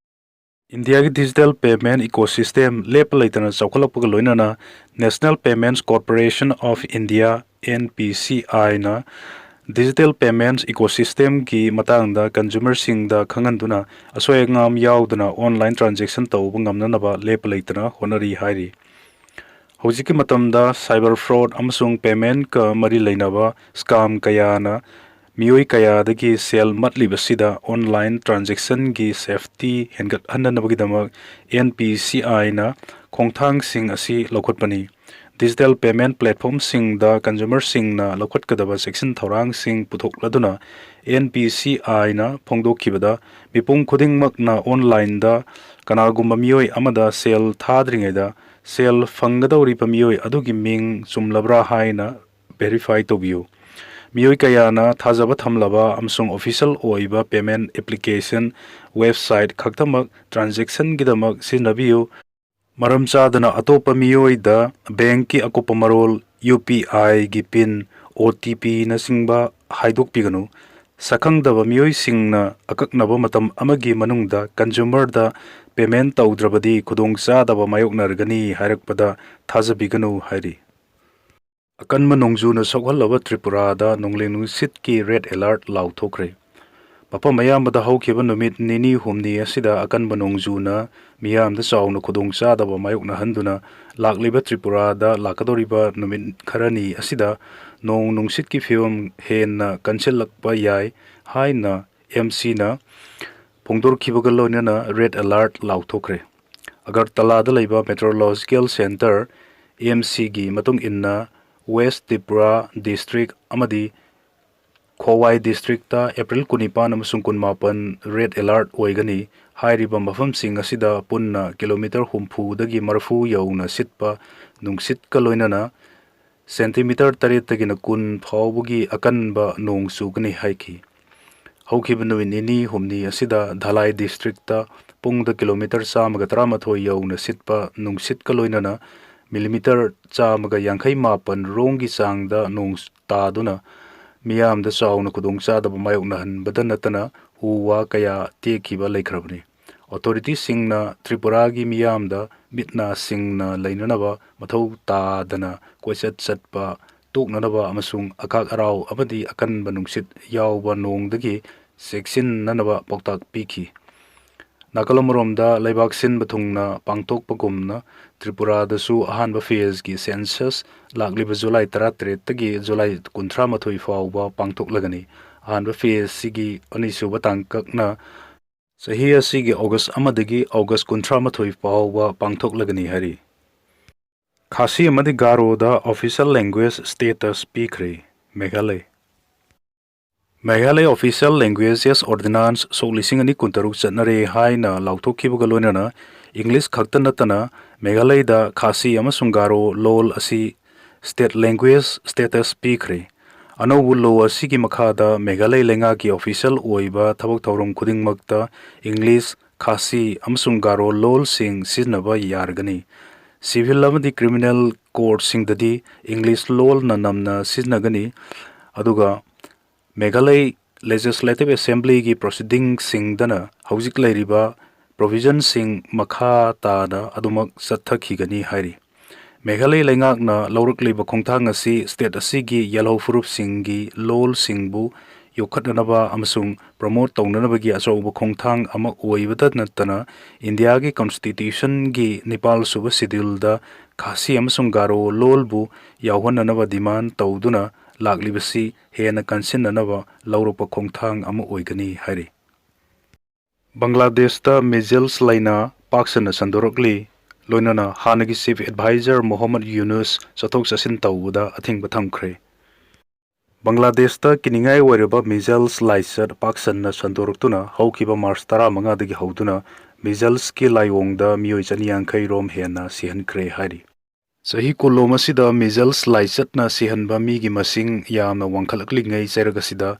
ꯏꯟꯗꯤꯌꯥꯒꯤ digital payment ecosystem ꯂꯦꯞꯄ ꯂꯩꯇꯅ ꯆꯥꯎꯈꯠꯂꯛꯄꯒ ꯂꯣꯏꯅꯅ National Payments Corporation of India, N P C I ꯅ digital payments ecosystem ꯒꯤ ꯃꯇꯥꯡꯗ consumer ꯁꯤꯡꯗ ꯈꯪꯍꯟꯗꯨꯅ ꯑꯁꯣꯏ ꯑꯉꯥꯝ ꯌꯥꯎꯗꯅ online transaction ꯇꯧꯕ ꯉꯝꯅꯅꯕ ꯂꯦꯞꯄ ꯂꯩꯇꯅ ꯍꯣꯠꯅꯔꯤ ꯍꯥꯏꯔꯤ꯫ ꯍꯧꯖꯤꯛꯀꯤ ꯃꯇꯝꯗ cyber fraud ꯑꯃꯁꯨꯡ payment ꯀ ꯃꯔꯤ ꯂꯩꯅꯕ scam ꯀꯌꯥꯅ ꯃꯤꯑꯣꯏ ꯀꯌꯥꯗꯒꯤ ꯁꯦꯜ ꯃꯠꯂꯤꯕꯁꯤꯗ online transaction ꯒꯤ safety ꯍꯦꯟꯒꯠꯍꯟꯅꯕꯒꯤꯗꯃꯛ N P C I ꯅ ꯈꯣꯡꯊꯥꯡꯁꯤꯡ ꯑꯁꯤ ꯂꯧꯈꯠꯄꯅꯤ꯫ Digital payment platform ꯁꯤꯡꯗ consumer ꯁꯤꯡꯅ ꯂꯧꯈꯠꯀꯗꯕ ꯆꯦꯛꯁꯤꯟ ꯊꯧꯔꯥꯡꯁꯤꯡ ꯄꯨꯊꯣꯛꯂꯗꯨꯅ N P C I ꯅ ꯐꯣꯡꯗꯣꯛꯈꯤꯕꯗ, ꯃꯤꯄꯨꯝ ꯈꯨꯗꯤꯡꯃꯛꯅ online ꯗ ꯀꯅꯥꯒꯨꯝꯕ ꯃꯤꯑꯣꯏ ꯑꯃꯗ ꯁꯦꯜ ꯊꯥꯗ꯭ꯔꯤꯉꯩꯗ ꯁꯦꯜ ꯐꯪꯒꯗꯧꯔꯤꯕ ꯃꯤꯑꯣꯏ ꯑꯗꯨꯒꯤ ꯃꯤꯡ ꯆꯨꯝꯂꯕ꯭ꯔꯥ ꯍꯥꯏꯅ verify ꯇꯧꯕꯤꯌꯨ꯫ ꯃꯤꯑꯣꯏ ꯀꯌꯥꯅ ꯊꯥꯖꯕ ꯊꯝꯂꯕ ꯑꯃꯁꯨꯡ official ꯑꯣꯏꯕ payment application website ꯈꯛꯇꯃꯛ transaction ꯒꯤꯗꯃꯛ ꯁꯤꯖꯤꯟꯅꯕꯤꯌꯨ꯫ ꯃꯔꯝ ꯆꯥꯗꯅ ꯑꯇꯣꯞꯄ ꯃꯤꯑꯣꯏꯗ bank ꯀꯤ ꯑꯀꯨꯞꯄ ꯃꯔꯣꯜ, U P I ꯒꯤ pin, O T P ꯅꯆꯤꯡꯕ ꯍꯥꯏꯗꯣꯛꯄꯤꯒꯅꯨ꯫ ꯁꯛꯈꯪꯗꯕ ꯃꯤꯑꯣꯏꯁꯤꯡꯅ ꯑꯀꯛꯅꯕ ꯃꯇꯝ ꯑꯃꯒꯤ ꯃꯅꯨꯡꯗ consumer ꯗ payment ꯇꯧꯗ꯭ꯔꯕꯗꯤ ꯈꯨꯗꯣꯡꯆꯥꯗꯕ ꯃꯥꯌꯣꯛꯅꯔꯒꯅꯤ ꯍꯥꯏꯔꯛꯄꯗ ꯊꯥꯖꯕꯤꯒꯅꯨ ꯍꯥꯏꯔꯤ꯫ ꯑꯀꯟꯕ ꯅꯣꯡꯖꯨꯅ ꯁꯣꯛꯍꯜꯂꯕ ꯇ꯭ꯔꯤꯄꯨꯔꯥꯗ ꯅꯣꯡꯂꯩ ꯅꯨꯡꯁꯤꯠꯀꯤ red alert ꯂꯥꯎꯊꯣꯛꯈ꯭ꯔꯦ꯫ ꯃꯐꯝ ꯑꯌꯥꯝꯕꯗ ꯍꯧꯈꯤꯕ ꯅꯨꯃꯤꯠ ꯅꯤꯅꯤ ꯍꯨꯝꯅꯤ ꯑꯁꯤꯗ ꯑꯀꯟꯕ ꯅꯣꯡꯖꯨꯅ ꯃꯤꯌꯥꯝꯗ ꯆꯥꯎꯅ ꯈꯨꯗꯣꯡꯆꯥꯗꯕ ꯃꯥꯌꯣꯛꯅꯍꯟꯗꯨꯅ ꯂꯥꯛꯂꯤꯕ ꯇ꯭ꯔꯤꯄꯨꯔꯥꯗ ꯂꯥꯛꯀꯗꯧꯔꯤꯕ ꯅꯨꯃꯤꯠ ꯈꯔꯅꯤ ꯑꯁꯤꯗ ꯅꯣꯡ ꯅꯨꯡꯁꯤꯠꯀꯤ ꯐꯤꯕꯝ ꯍꯦꯟꯅ ꯀꯟꯁꯤꯜꯂꯛꯄ ꯌꯥꯏ ꯍꯥꯏꯅ ꯑꯦꯝ ꯁꯤꯅ ꯐꯣꯡꯗꯣꯔꯛꯈꯤꯕꯒ ꯂꯣꯏꯅꯅ red alert ꯂꯥꯎꯊꯣꯛꯈ꯭ꯔꯦ꯫ ꯑꯒꯔꯇꯂꯥꯗ ꯂꯩꯕ Meteorological Centre, ꯑꯦꯝ ꯁꯤꯒꯤ ꯃꯇꯨꯡ ꯏꯟꯅ West Tripura District ꯑꯃꯗꯤ ꯈꯣꯋꯥꯏ Districtꯇ April ꯀꯨꯟꯅꯤꯄꯥꯟ ꯑꯃꯁꯨꯡ ꯀꯨꯟꯃꯥꯄꯟ red alert ꯑꯣꯏꯒꯅꯤ꯫ ꯍꯥꯏꯔꯤꯕ ꯃꯐꯝꯁꯤꯡ ꯑꯁꯤꯗ ꯄꯨꯟꯅ ꯀꯤꯂꯣꯃꯤꯇꯔ ꯍꯨꯝꯐꯨꯗꯒꯤ ꯃꯔꯤꯐꯨ ꯌꯧꯅ ꯁꯤꯠꯄ ꯅꯨꯡꯁꯤꯠꯀ ꯂꯣꯏꯅꯅ ꯁꯦꯟꯇꯤꯃꯤꯇꯔ ꯇꯔꯦꯠꯇꯒꯤꯅ ꯀꯨꯟ ꯐꯥꯎꯕꯒꯤ ꯑꯀꯟꯕ ꯅꯣꯡ ꯆꯨꯒꯅꯤ ꯍꯥꯏꯈꯤ꯫ ꯍꯧꯈꯤꯕ ꯅꯨꯃꯤꯠ ꯅꯤꯅꯤ ꯍꯨꯝꯅꯤ ꯑꯁꯤꯗ ꯙꯂꯥꯏ Districtꯇ ꯄꯨꯡꯗ ꯀꯤꯂꯣꯃꯤꯇꯔ ꯆꯥꯝꯃꯒ ꯇꯔꯥꯃꯥꯊꯣꯏ ꯌꯧꯅ ꯁꯤꯠꯄ ꯅꯨꯡꯁꯤꯠꯀ ꯂꯣꯏꯅꯅ ꯃꯤꯂꯤꯃꯤꯇꯔ ꯆꯥꯝꯃꯒ ꯌꯥꯡꯈꯩ ꯃꯥꯄꯟ ꯔꯣꯝꯒꯤ ꯆꯥꯡꯗ ꯅꯣꯡ ꯇꯥꯗꯨꯅ ꯃꯤꯌꯥꯝꯗ ꯆꯥꯎꯅ ꯈꯨꯗꯣꯡꯆꯥꯗꯕ ꯃꯥꯌꯣꯛꯅꯍꯟꯕꯗ ꯅꯠꯇꯅ ꯎ ꯋꯥ ꯀꯌꯥ ꯇꯦꯛꯈꯤꯕ ꯂꯩꯈ꯭ꯔꯕꯅꯤ꯫ Authorityꯁꯤꯡꯅ ꯇ꯭ꯔꯤꯄꯨꯔꯥꯒꯤ ꯃꯤꯌꯥꯝꯗ ꯃꯤꯠ ꯅꯥ ꯁꯤꯡꯅ ꯂꯩꯅꯅꯕ, ꯃꯊꯧ ꯇꯥꯗꯅ ꯀꯣꯏꯆꯠ ꯆꯠꯄ ꯇꯣꯛꯅꯅꯕ ꯑꯃꯁꯨꯡ ꯑꯀꯥꯛ ꯑꯔꯥꯎ ꯑꯃꯗꯤ ꯑꯀꯟꯕ ꯅꯨꯡꯁꯤꯠ ꯌꯥꯎꯕ ꯅꯣꯡꯗꯒꯤ ꯆꯦꯛꯁꯤꯟꯅꯅꯕ ꯄꯥꯎꯇꯥꯛ ꯄꯤꯈꯤ꯫ ꯅꯥꯀꯜ ꯑꯃꯔꯣꯝꯗ, ꯂꯩꯕꯥꯛ ꯁꯤꯟꯕ ꯊꯨꯡꯅ ꯄꯥꯡꯊꯣꯛꯄꯒꯨꯝꯅ ꯇ꯭ꯔꯤꯄꯨꯔꯥꯗꯁꯨ ꯑꯍꯥꯟꯕ phaseꯀꯤ census ꯂꯥꯛꯂꯤꯕ ꯖꯨꯂꯥꯏ ꯇꯔꯥꯇꯔꯦꯠꯇꯒꯤ ꯖꯨꯂꯥꯏ ꯀꯨꯟꯊ꯭ꯔꯥꯃꯥꯊꯣꯏ ꯐꯥꯎꯕ ꯄꯥꯡꯊꯣꯛꯂꯒꯅꯤ꯫ ꯑꯍꯥꯟꯕ phaseꯁꯤꯒꯤ ꯑꯅꯤꯁꯨꯕ ꯇꯥꯡꯀꯛꯅ ꯆꯍꯤ ꯑꯁꯤꯒꯤ August ꯑꯃꯗꯒꯤ August ꯀꯨꯟꯊ꯭ꯔꯥꯃꯥꯊꯣꯏ ꯐꯥꯎꯕ ꯄꯥꯡꯊꯣꯛꯂꯒꯅꯤ ꯍꯥꯏꯔꯤ꯫ ꯈꯥꯁꯤ ꯑꯃꯗꯤ ꯒꯥꯔꯣꯗ official language status ꯄꯤꯈ꯭ꯔꯦ꯫ Meghalaya. Meghalaya Official Languages Ordinance ꯁꯣꯛ ꯂꯤꯁꯤꯡ ꯑꯅꯤ ꯀꯨꯟꯇꯔꯨꯛ ꯆꯠꯅꯔꯦ ꯍꯥꯏꯅ ꯂꯥꯎꯊꯣꯛꯈꯤꯕꯒ ꯂꯣꯏꯅꯅ English ꯈꯛꯇ ꯅꯠꯇꯅ ꯃꯦꯘꯥꯂꯌꯗ ꯈꯥꯁꯤ ꯑꯃꯁꯨꯡ ꯒꯥꯔꯣ ꯂꯣꯜ ꯑꯁꯤ state language status ꯄꯤꯈ꯭ꯔꯦ꯫ ꯑꯅꯧꯕ law ꯑꯁꯤꯒꯤ ꯃꯈꯥꯗ ꯃꯦꯘꯥꯂꯌ ꯂꯩꯉꯥꯛꯀꯤ official ꯑꯣꯏꯕ ꯊꯕꯛ ꯊꯧꯔꯝ ꯈꯨꯗꯤꯡꯃꯛꯇ English, ꯈꯥꯁꯤ ꯑꯃꯁꯨꯡ ꯒꯥꯔꯣ ꯂꯣꯜꯁꯤꯡ ꯁꯤꯖꯤꯟꯅꯕ ꯌꯥꯔꯒꯅꯤ꯫ Civil ꯑꯃꯗꯤ criminal courtꯁꯤꯡꯗꯗꯤ English ꯂꯣꯜꯅ ꯅꯝꯅ ꯁꯤꯖꯤꯟꯅꯒꯅꯤ, ꯑꯗꯨꯒ ꯃꯦꯘꯥꯂꯌ Legislative Assemblyꯒꯤ proceedingꯁꯤꯡꯗꯅ ꯍꯧꯖꯤꯛ ꯂꯩꯔꯤꯕ provisionꯁꯤꯡ ꯃꯈꯥ ꯇꯥꯅ ꯑꯗꯨꯃꯛ ꯆꯠꯊꯈꯤꯒꯅꯤ ꯍꯥꯏꯔꯤ꯫ ꯃꯦꯘꯥꯂꯌ ꯂꯩꯉꯥꯛꯅ ꯂꯧꯔꯛꯂꯤꯕ ꯈꯣꯡꯊꯥꯡ ꯑꯁꯤ state ꯑꯁꯤꯒꯤ ꯌꯦꯜꯍꯧ ꯐꯨꯔꯨꯞꯁꯤꯡꯒꯤ ꯂꯣꯜꯁꯤꯡꯕꯨ ꯌꯣꯛꯈꯠꯅꯅꯕ ꯑꯃꯁꯨꯡ promote ꯇꯧꯅꯅꯕꯒꯤ ꯑꯆꯧꯕ ꯈꯣꯡꯊꯥꯡ ꯑꯃ ꯑꯣꯏꯕꯇ ꯅꯠꯇꯅ, ꯏꯟꯗꯤꯌꯥꯒꯤ constitutionꯒꯤ ꯅꯤꯄꯥꯜ ꯁꯨꯕ scheduleꯗ ꯈꯥꯁꯤ ꯑꯃꯁꯨꯡ ꯒꯥꯔꯣ ꯂꯣꯜꯕꯨ ꯌꯥꯎꯍꯟꯅꯅꯕ demand ꯇꯧꯗꯨꯅ ꯂꯥꯛꯂꯤꯕꯁꯤ ꯍꯦꯟꯅ ꯀꯟꯁꯤꯟꯅꯅꯕ ꯂꯧꯔꯛꯄ ꯈꯣꯡꯊꯥꯡ ꯑꯃ ꯑꯣꯏꯒꯅꯤ ꯍꯥꯏꯔꯤ꯫ ꯕꯪꯒ꯭ꯂꯥꯗꯦꯁꯇ measles ꯂꯥꯏꯅꯥ ꯄꯥꯛ ꯁꯟꯅ ꯁꯟꯗꯣꯔꯛꯂꯤ, ꯂꯣꯏꯅꯅ ꯍꯥꯟꯅꯒꯤ Chief Advisor ꯃꯣꯍꯝꯃꯗ ꯌꯨꯅꯨꯁ ꯆꯠꯊꯣꯛ ꯆꯠꯁꯤꯟ ꯇꯧꯕꯗ ꯑꯊꯤꯡꯕ ꯊꯝꯈ꯭ꯔꯦ꯫ ꯕꯪꯒ꯭ꯂꯥꯗꯦꯁꯇ ꯀꯤꯅꯤꯡꯉꯥꯏ ꯑꯣꯏꯔꯕ measles ꯂꯥꯏꯆꯠ ꯄꯥꯛ ꯁꯟꯅ ꯁꯟꯗꯣꯔꯛꯇꯨꯅ ꯍꯧꯈꯤꯕ ꯃꯥꯔꯆ ꯇꯔꯥꯃꯉꯥꯗꯒꯤ ꯍꯧꯗꯨꯅ measlesꯀꯤ ꯂꯥꯏꯑꯣꯡꯗ ꯃꯤꯑꯣꯏ ꯆꯅꯤ ꯌꯥꯡꯈꯩ ꯔꯣꯝ ꯍꯦꯟꯅ ꯁꯤꯍꯟꯈ꯭ꯔꯦ ꯍꯥꯏꯔꯤ꯫ ꯆꯍꯤ ꯀꯨꯟꯂꯣꯝ ꯑꯁꯤꯗ measles ꯂꯥꯏꯆꯠꯅ ꯁꯤꯍꯟꯕ ꯃꯤꯒꯤ ꯃꯁꯤꯡ ꯌꯥꯝꯅ ꯋꯥꯡꯈꯠꯂꯛꯂꯤꯉꯩ ꯆꯩꯔꯛ ꯑꯁꯤꯗ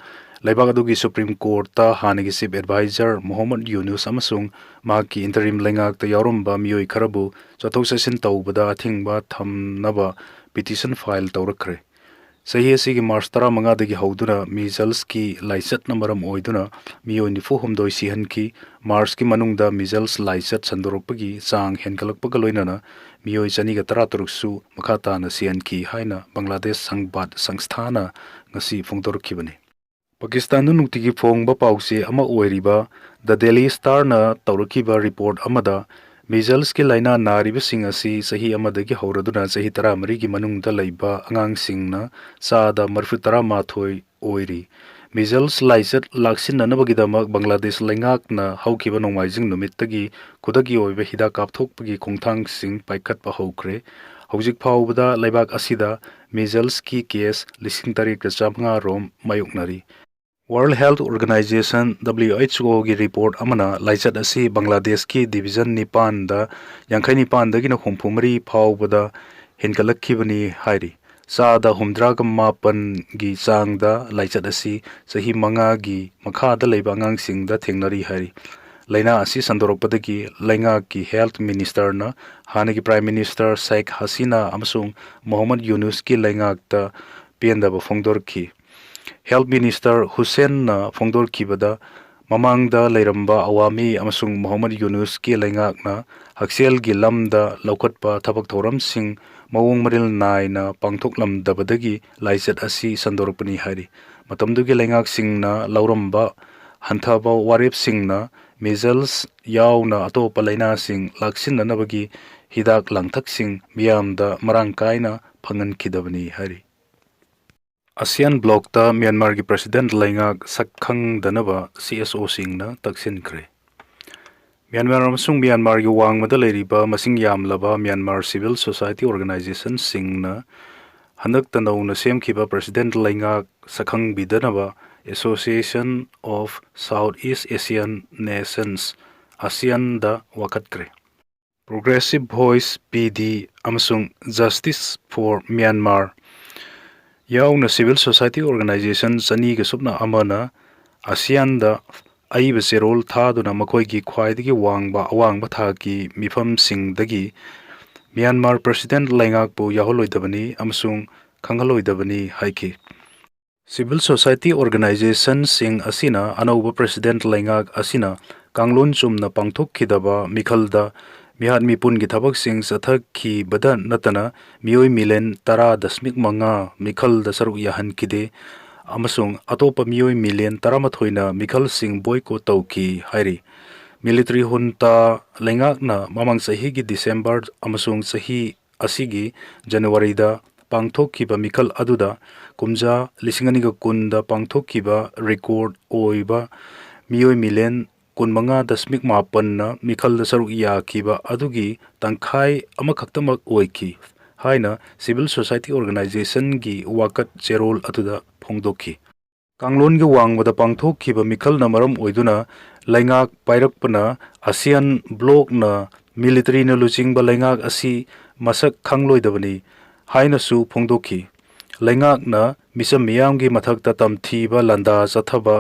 ꯂꯩꯕꯥꯛ ꯑꯗꯨꯒꯤ Supreme Courtꯇ ꯍꯥꯟꯅꯒꯤ Chief Advisor ꯃꯣꯍꯝꯃꯗ ꯌꯨꯅꯨꯁ ꯑꯃꯁꯨꯡ ꯃꯍꯥꯛꯀꯤ interim ꯂꯩꯉꯥꯛꯇ ꯌꯥꯎꯔꯝꯕ ꯃꯤꯑꯣꯏ ꯈꯔꯕꯨ ꯆꯠꯊꯣꯛ ꯆꯠꯁꯤꯟ ꯇꯧꯕꯗ ꯑꯊꯤꯡꯕ ꯊꯝꯅꯕ petition file ꯇꯧꯔꯛꯈ꯭ꯔꯦ꯫ ꯆꯍꯤ ꯑꯁꯤꯒꯤ ꯃꯥꯔꯆ ꯇꯔꯥꯃꯉꯥꯗꯒꯤ ꯍꯧꯗꯨꯅ measlesꯀꯤ ꯂꯥꯏꯆꯠꯅ ꯃꯔꯝ ꯑꯣꯏꯗꯨꯅ ꯃꯤꯑꯣꯏ ꯅꯤꯐꯨ ꯍꯨꯝꯗꯣꯏ ꯁꯤꯍꯟꯈꯤ꯫ ꯃꯥꯔꯆꯀꯤ ꯃꯅꯨꯡꯗ measles ꯂꯥꯏꯆꯠ ꯁꯟꯗꯣꯔꯛꯄꯒꯤ ꯆꯥꯡ ꯍꯦꯟꯒꯠꯂꯛꯄꯒ ꯂꯣꯏꯅꯅ ꯃꯤꯑꯣꯏ ꯆꯅꯤꯒ ꯇꯔꯥꯇꯔꯨꯛꯁꯨ ꯃꯈꯥ ꯇꯥꯅ ꯁꯤꯍꯟꯈꯤ ꯍꯥꯏꯅ ꯕꯪꯒ꯭ꯂꯥꯗꯦꯁ ꯁꯪꯕꯥꯗ ꯁꯪꯁꯊꯥꯅ ꯉꯁꯤ ꯐꯣꯡꯗꯣꯔꯛꯈꯤꯕꯅꯤ꯫ ꯄꯥꯀꯤꯁꯇꯥꯟꯗ ꯅꯨꯡꯇꯤꯒꯤ ꯐꯣꯡꯕ ꯄꯥꯎꯆꯦ ꯑꯃ ꯑꯣꯏꯔꯤꯕ The Daily Starꯅ ꯇꯧꯔꯛꯈꯤꯕ report ꯑꯃꯗ, measlesꯀꯤ ꯂꯥꯏꯅꯥ ꯅꯥꯔꯤꯕꯁꯤꯡ ꯑꯁꯤ ꯆꯍꯤ ꯑꯃꯗꯒꯤ ꯍꯧꯔꯗꯨꯅ ꯆꯍꯤ ꯇꯔꯥꯃꯔꯤꯒꯤ ꯃꯅꯨꯡꯗ ꯂꯩꯕ ꯑꯉꯥꯡꯁꯤꯡꯅ ꯆꯥꯗ ꯃꯔꯤꯐꯨ ꯇꯔꯥꯃꯥꯊꯣꯏ ꯑꯣꯏꯔꯤ꯫ Measles ꯂꯥꯏꯆꯠ ꯂꯥꯛꯁꯤꯟꯅꯅꯕꯒꯤꯗꯃꯛ ꯕꯪꯒ꯭ꯂꯥꯗꯦꯁ ꯂꯩꯉꯥꯛꯅ ꯍꯧꯈꯤꯕ ꯅꯣꯡꯃꯥꯏꯖꯤꯡ ꯅꯨꯃꯤꯠꯇꯒꯤ ꯈꯨꯗꯛꯀꯤ ꯑꯣꯏꯕ ꯍꯤꯗꯥꯛ ꯀꯥꯞꯊꯣꯛꯄꯒꯤ ꯈꯣꯡꯊꯥꯡꯁꯤꯡ ꯄꯥꯏꯈꯠꯄ ꯍꯧꯈ꯭ꯔꯦ꯫ ꯍꯧꯖꯤꯛ ꯐꯥꯎꯕꯗ ꯂꯩꯕꯥꯛ ꯑꯁꯤꯗ measlesꯀꯤ case ꯂꯤꯁꯤꯡ ꯇꯔꯦꯠꯀ ꯆꯥꯃꯉꯥ ꯔꯣꯝ ꯃꯥꯌꯣꯛꯅꯔꯤ꯫ World Health Organization, WHOꯒꯤ report ꯑꯃꯅ ꯂꯥꯏꯆꯠ ꯑꯁꯤ ꯕꯪꯒ꯭ꯂꯥꯗꯦꯁꯀꯤ division ꯅꯤꯄꯥꯟꯗ ꯌꯥꯡꯈꯩ ꯅꯤꯄꯥꯟꯗꯒꯤꯅ ꯍꯨꯝꯐꯨ ꯃꯔꯤ ꯐꯥꯎꯕꯗ ꯍꯦꯟꯒꯠꯂꯛꯈꯤꯕꯅꯤ ꯍꯥꯏꯔꯤ꯫ ꯆꯥꯗ ꯍꯨꯝꯗ꯭ꯔꯥꯒ ꯃꯥꯄꯟꯒꯤ ꯆꯥꯡꯗ ꯂꯥꯏꯆꯠ ꯑꯁꯤ ꯆꯍꯤ ꯃꯉꯥꯒꯤ ꯃꯈꯥꯗ ꯂꯩꯕ ꯑꯉꯥꯡꯁꯤꯡꯗ ꯊꯦꯡꯅꯔꯤ ꯍꯥꯏꯔꯤ꯫ ꯂꯥꯏꯅꯥ ꯑꯁꯤ ꯁꯟꯗꯣꯔꯛꯄꯗꯒꯤ ꯂꯩꯉꯥꯛꯀꯤ health ministerꯅ ꯍꯥꯟꯅꯒꯤ Prime Minister ꯁꯦꯈ ꯍꯁꯤꯅꯥ ꯑꯃꯁꯨꯡ ꯃꯣꯍꯝꯃꯗ ꯌꯨꯅꯨꯁꯀꯤ ꯂꯩꯉꯥꯛꯇ ꯄꯦꯟꯗꯕ ꯐꯣꯡꯗꯣꯔꯛꯈꯤ꯫ Health Minister ꯍꯨꯁꯦꯟꯅ ꯐꯣꯡꯗꯣꯔꯛꯈꯤꯕꯗ, ꯃꯃꯥꯡꯗ ꯂꯩꯔꯝꯕ ꯑꯋꯥꯃꯤ ꯑꯃꯁꯨꯡ ꯃꯣꯍꯝꯃꯗ ꯌꯨꯅꯨꯁꯀꯤ ꯂꯩꯉꯥꯛꯅ ꯍꯛꯁꯦꯜꯒꯤ ꯂꯝꯗ ꯂꯧꯈꯠꯄ ꯊꯕꯛ ꯊꯧꯔꯝꯁꯤꯡ ꯃꯑꯣꯡ ꯃꯔꯤꯜ ꯅꯥꯏꯅ ꯄꯥꯡꯊꯣꯛꯂꯝꯗꯕꯗꯒꯤ ꯂꯥꯏꯆꯠ ꯑꯁꯤ ꯁꯟꯗꯣꯔꯛꯄꯅꯤ ꯍꯥꯏꯔꯤ꯫ ꯃꯇꯝꯗꯨꯒꯤ ꯂꯩꯉꯥꯛꯁꯤꯡꯅ ꯂꯧꯔꯝꯕ ꯍꯟꯊꯕ ꯋꯥꯔꯦꯞꯁꯤꯡꯅ measles ꯌꯥꯎꯅ ꯑꯇꯣꯞꯄ ꯂꯥꯏꯅꯥꯁꯤꯡ ꯂꯥꯛꯁꯤꯟꯅꯅꯕꯒꯤ ꯍꯤꯗꯥꯛ ꯂꯥꯡꯊꯛꯁꯤꯡ ꯃꯤꯌꯥꯝꯗ ꯃꯔꯥꯡ ꯀꯥꯏꯅ ꯐꯪꯍꯟꯈꯤꯗꯕꯅꯤ ꯍꯥꯏꯔꯤ꯫ ꯑꯁꯤꯌꯥꯟ ꯕ꯭ꯂꯣꯛꯇ ꯃ꯭ꯌꯥꯟꯃꯥꯔꯒꯤ ꯄ꯭ꯔꯁꯤꯗꯦꯟꯠ ꯂꯩꯉꯥꯛ ꯁꯛ ꯈꯪꯗꯅꯕ ꯁꯤ ꯑꯦꯁ ꯑꯣꯁꯤꯡꯅ ꯇꯛꯁꯤꯟꯈ꯭ꯔꯦ꯫ ꯃ꯭ꯌꯥꯟꯃꯥꯔ ꯑꯃꯁꯨꯡ ꯃ꯭ꯌꯥꯟꯃꯥꯔꯒꯤ ꯋꯥꯡꯃꯗ ꯂꯩꯔꯤꯕ ꯃꯁꯤꯡ ꯌꯥꯝꯂꯕ ꯃ꯭ꯌꯥꯟꯃꯥꯔ civil society organizationꯁꯤꯡꯅ ꯍꯟꯗꯛꯇ ꯅꯧꯅ ꯁꯦꯝꯈꯤꯕ ꯄ꯭ꯔꯁꯤꯗꯦꯟꯠ ꯂꯩꯉꯥꯛ ꯁꯛꯈꯪꯕꯤꯗꯅꯕ Association of South East Asian Nations, ꯑꯁꯤꯌꯥꯟꯗ ꯋꯥꯀꯠꯈ꯭ꯔꯦ꯫ Progressive Voice, ꯄꯤ ꯗꯤ, ꯑꯃꯁꯨꯡ Justice for Myanmar ꯌꯥꯎꯅ civil society organization ꯆꯅꯤꯒ ꯁꯨꯞꯅ ꯑꯃꯅ ꯑꯁꯤꯌꯥꯟꯗ ꯑꯏꯕ ꯆꯦꯔꯣꯜ ꯊꯥꯗꯨꯅ ꯃꯈꯣꯏꯒꯤ ꯈ꯭ꯋꯥꯏꯗꯒꯤ ꯋꯥꯡꯕ ꯑꯋꯥꯡꯕ ꯊꯥꯛꯀꯤ ꯃꯤꯐꯝꯁꯤꯡꯗꯒꯤ ꯃ꯭ꯌꯥꯟꯃꯥꯔ ꯄ꯭ꯔꯁꯤꯗꯦꯟꯠ ꯂꯩꯉꯥꯛꯄꯨ ꯌꯥꯎꯍꯜꯂꯣꯏꯗꯕꯅꯤ ꯑꯃꯁꯨꯡ ꯈꯪꯍꯜꯂꯣꯏꯗꯕꯅꯤ ꯍꯥꯏꯈꯤ꯫ Civil society organizationꯁꯤꯡ ꯑꯁꯤꯅ ꯑꯅꯧꯕ ꯄ꯭ꯔꯁꯤꯗꯦꯟꯠ ꯂꯩꯉꯥꯛ ꯑꯁꯤꯅ ꯀꯥꯡꯂꯣꯟ ꯆꯨꯝꯅ ꯄꯥꯡꯊꯣꯛꯈꯤꯗꯕ ꯃꯤꯈꯜꯗ ꯃꯤꯍꯥꯠ ꯃꯤꯄꯨꯟꯒꯤ ꯊꯕꯛꯁꯤꯡ ꯆꯠꯊꯈꯤꯕꯗ ꯅꯠꯇꯅ ꯃꯤꯑꯣꯏ ꯃꯤꯂꯤꯌꯟ ꯇꯔꯥ ꯗꯁꯃꯤꯛ ꯃꯉꯥ ꯃꯤꯈꯜꯗ ꯁꯔꯨꯛ ꯌꯥꯍꯟꯈꯤꯗꯦ ꯑꯃꯁꯨꯡ ꯑꯇꯣꯞꯄ ꯃꯤꯑꯣꯏ ꯃꯤꯂꯤꯌꯟ ꯇꯔꯥꯃꯥꯊꯣꯏꯅ ꯃꯤꯈꯜꯁꯤꯡ boycott ꯇꯧꯈꯤ ꯍꯥꯏꯔꯤ꯫ Military junta ꯂꯩꯉꯥꯛꯅ ꯃꯃꯥꯡ ꯆꯍꯤꯒꯤ ꯗꯤꯁꯦꯝꯕꯔ ꯑꯃꯁꯨꯡ ꯆꯍꯤ ꯑꯁꯤꯒꯤ ꯖꯅꯋꯥꯔꯤꯗ ꯄꯥꯡꯊꯣꯛꯈꯤꯕ ꯃꯤꯈꯜ ꯑꯗꯨꯗ ꯀꯨꯝꯖꯥ ꯂꯤꯁꯤꯡ ꯑꯅꯤꯒ ꯀꯨꯟꯗ ꯄꯥꯡꯊꯣꯛꯈꯤꯕ record ꯑꯣꯏꯕ ꯃꯤꯑꯣꯏ ꯃꯤꯂꯤꯌꯟ ꯀꯨꯟꯃꯉꯥ ꯗꯁꯃꯤꯛ ꯃꯥꯄꯟꯅ ꯃꯤꯈꯜꯗ ꯁꯔꯨꯛ ꯌꯥꯈꯤꯕ ꯑꯗꯨꯒꯤ ꯇꯪꯈꯥꯏ ꯑꯃꯈꯛꯇꯃꯛ ꯑꯣꯏꯈꯤ ꯍꯥꯏꯅ civil society organizationꯒꯤ ꯋꯥꯀꯠ ꯆꯦꯔꯣꯜ ꯑꯗꯨꯗ ꯐꯣꯡꯗꯣꯛꯈꯤ꯫ ꯀꯥꯡꯂꯣꯟꯒꯤ ꯋꯥꯡꯃꯗ ꯄꯥꯡꯊꯣꯛꯈꯤꯕ ꯃꯤꯈꯜꯅ ꯃꯔꯝ ꯑꯣꯏꯗꯨꯅ ꯂꯩꯉꯥꯛ ꯄꯥꯏꯔꯛꯄꯅ ꯑꯁꯤꯌꯥꯟ ꯕ꯭ꯂꯣꯛꯅ militaryꯅ ꯂꯨꯆꯤꯡꯕ ꯂꯩꯉꯥꯛ ꯑꯁꯤ ꯃꯁꯛ ꯈꯪꯂꯣꯏꯗꯕꯅꯤ ꯍꯥꯏꯅꯁꯨ ꯐꯣꯡꯗꯣꯛꯈꯤ꯫ ꯂꯩꯉꯥꯛꯅ ꯃꯤꯆꯝ ꯃꯤꯌꯥꯝꯒꯤ ꯃꯊꯛꯇ ꯇꯝꯊꯤꯕ ꯂꯥꯟꯗꯥ ꯆꯠꯊꯕ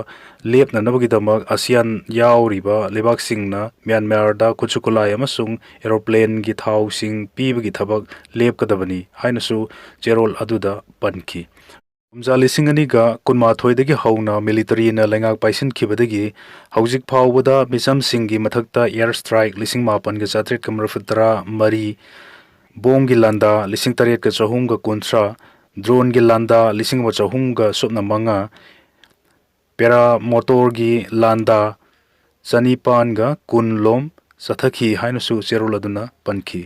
ꯂꯦꯞꯅꯅꯕꯒꯤꯗꯃꯛ ꯑꯁꯤꯌꯥꯟ ꯌꯥꯎꯔꯤꯕ ꯂꯩꯕꯥꯛꯁꯤꯡꯅ ꯃ꯭ꯌꯥꯟꯃꯥꯔꯗ ꯈꯨꯠꯁꯨ ꯈꯨꯠꯂꯥꯏ ꯑꯃꯁꯨꯡ aeroplanegꯤ ꯊꯥꯎꯁꯤꯡ ꯄꯤꯕꯒꯤ ꯊꯕꯛ ꯂꯦꯞꯀꯗꯕꯅꯤ ꯍꯥꯏꯅꯁꯨ ꯆꯦꯔꯣꯜ ꯑꯗꯨꯗ ꯄꯟꯈꯤ꯫ ꯀꯨꯝꯖꯥ ꯂꯤꯁꯤꯡ ꯑꯅꯤꯒ ꯀꯨꯟꯃꯥꯊꯣꯏꯗꯒꯤ ꯍꯧꯅ ꯃꯤꯂꯤꯇꯔꯤꯅ ꯂꯩꯉꯥꯛ ꯄꯥꯏꯁꯤꯟꯈꯤꯕꯗꯒꯤ ꯍꯧꯖꯤꯛ ꯐꯥꯎꯕꯗ ꯃꯤꯆꯝꯁꯤꯡꯒꯤ ꯃꯊꯛꯇ air strike ꯂꯤꯁꯤꯡ ꯃꯥꯄꯟꯒ ꯆꯥꯇ꯭ꯔꯦꯠꯀ ꯃꯔꯤꯐꯨ ꯇꯔꯥ ꯃꯔꯤ, ꯕꯣꯝꯒꯤ ꯂꯥꯟꯗꯥ ꯂꯤꯁꯤꯡ ꯇꯔꯦꯠꯀ ꯆꯍꯨꯝꯒ ꯀꯨꯟꯊ꯭ꯔꯥ, ꯗ꯭ꯔꯣꯟꯒꯤ ꯂꯥꯟꯗꯥ ꯂꯤꯁꯤꯡ ꯑꯃ ꯆꯍꯨꯝꯒ ꯁꯨꯞꯅ ꯃꯉꯥ, ꯄꯦꯔꯥꯃꯣꯇꯣꯔꯒꯤ ꯂꯥꯟꯗꯥ ꯆꯅꯤꯄꯥꯟꯒ ꯀꯨꯟ ꯂꯣꯝ ꯆꯠꯊꯈꯤ ꯍꯥꯏꯅꯁꯨ ꯆꯦꯔꯣꯜ ꯑꯗꯨꯅ ꯄꯟꯈꯤ꯫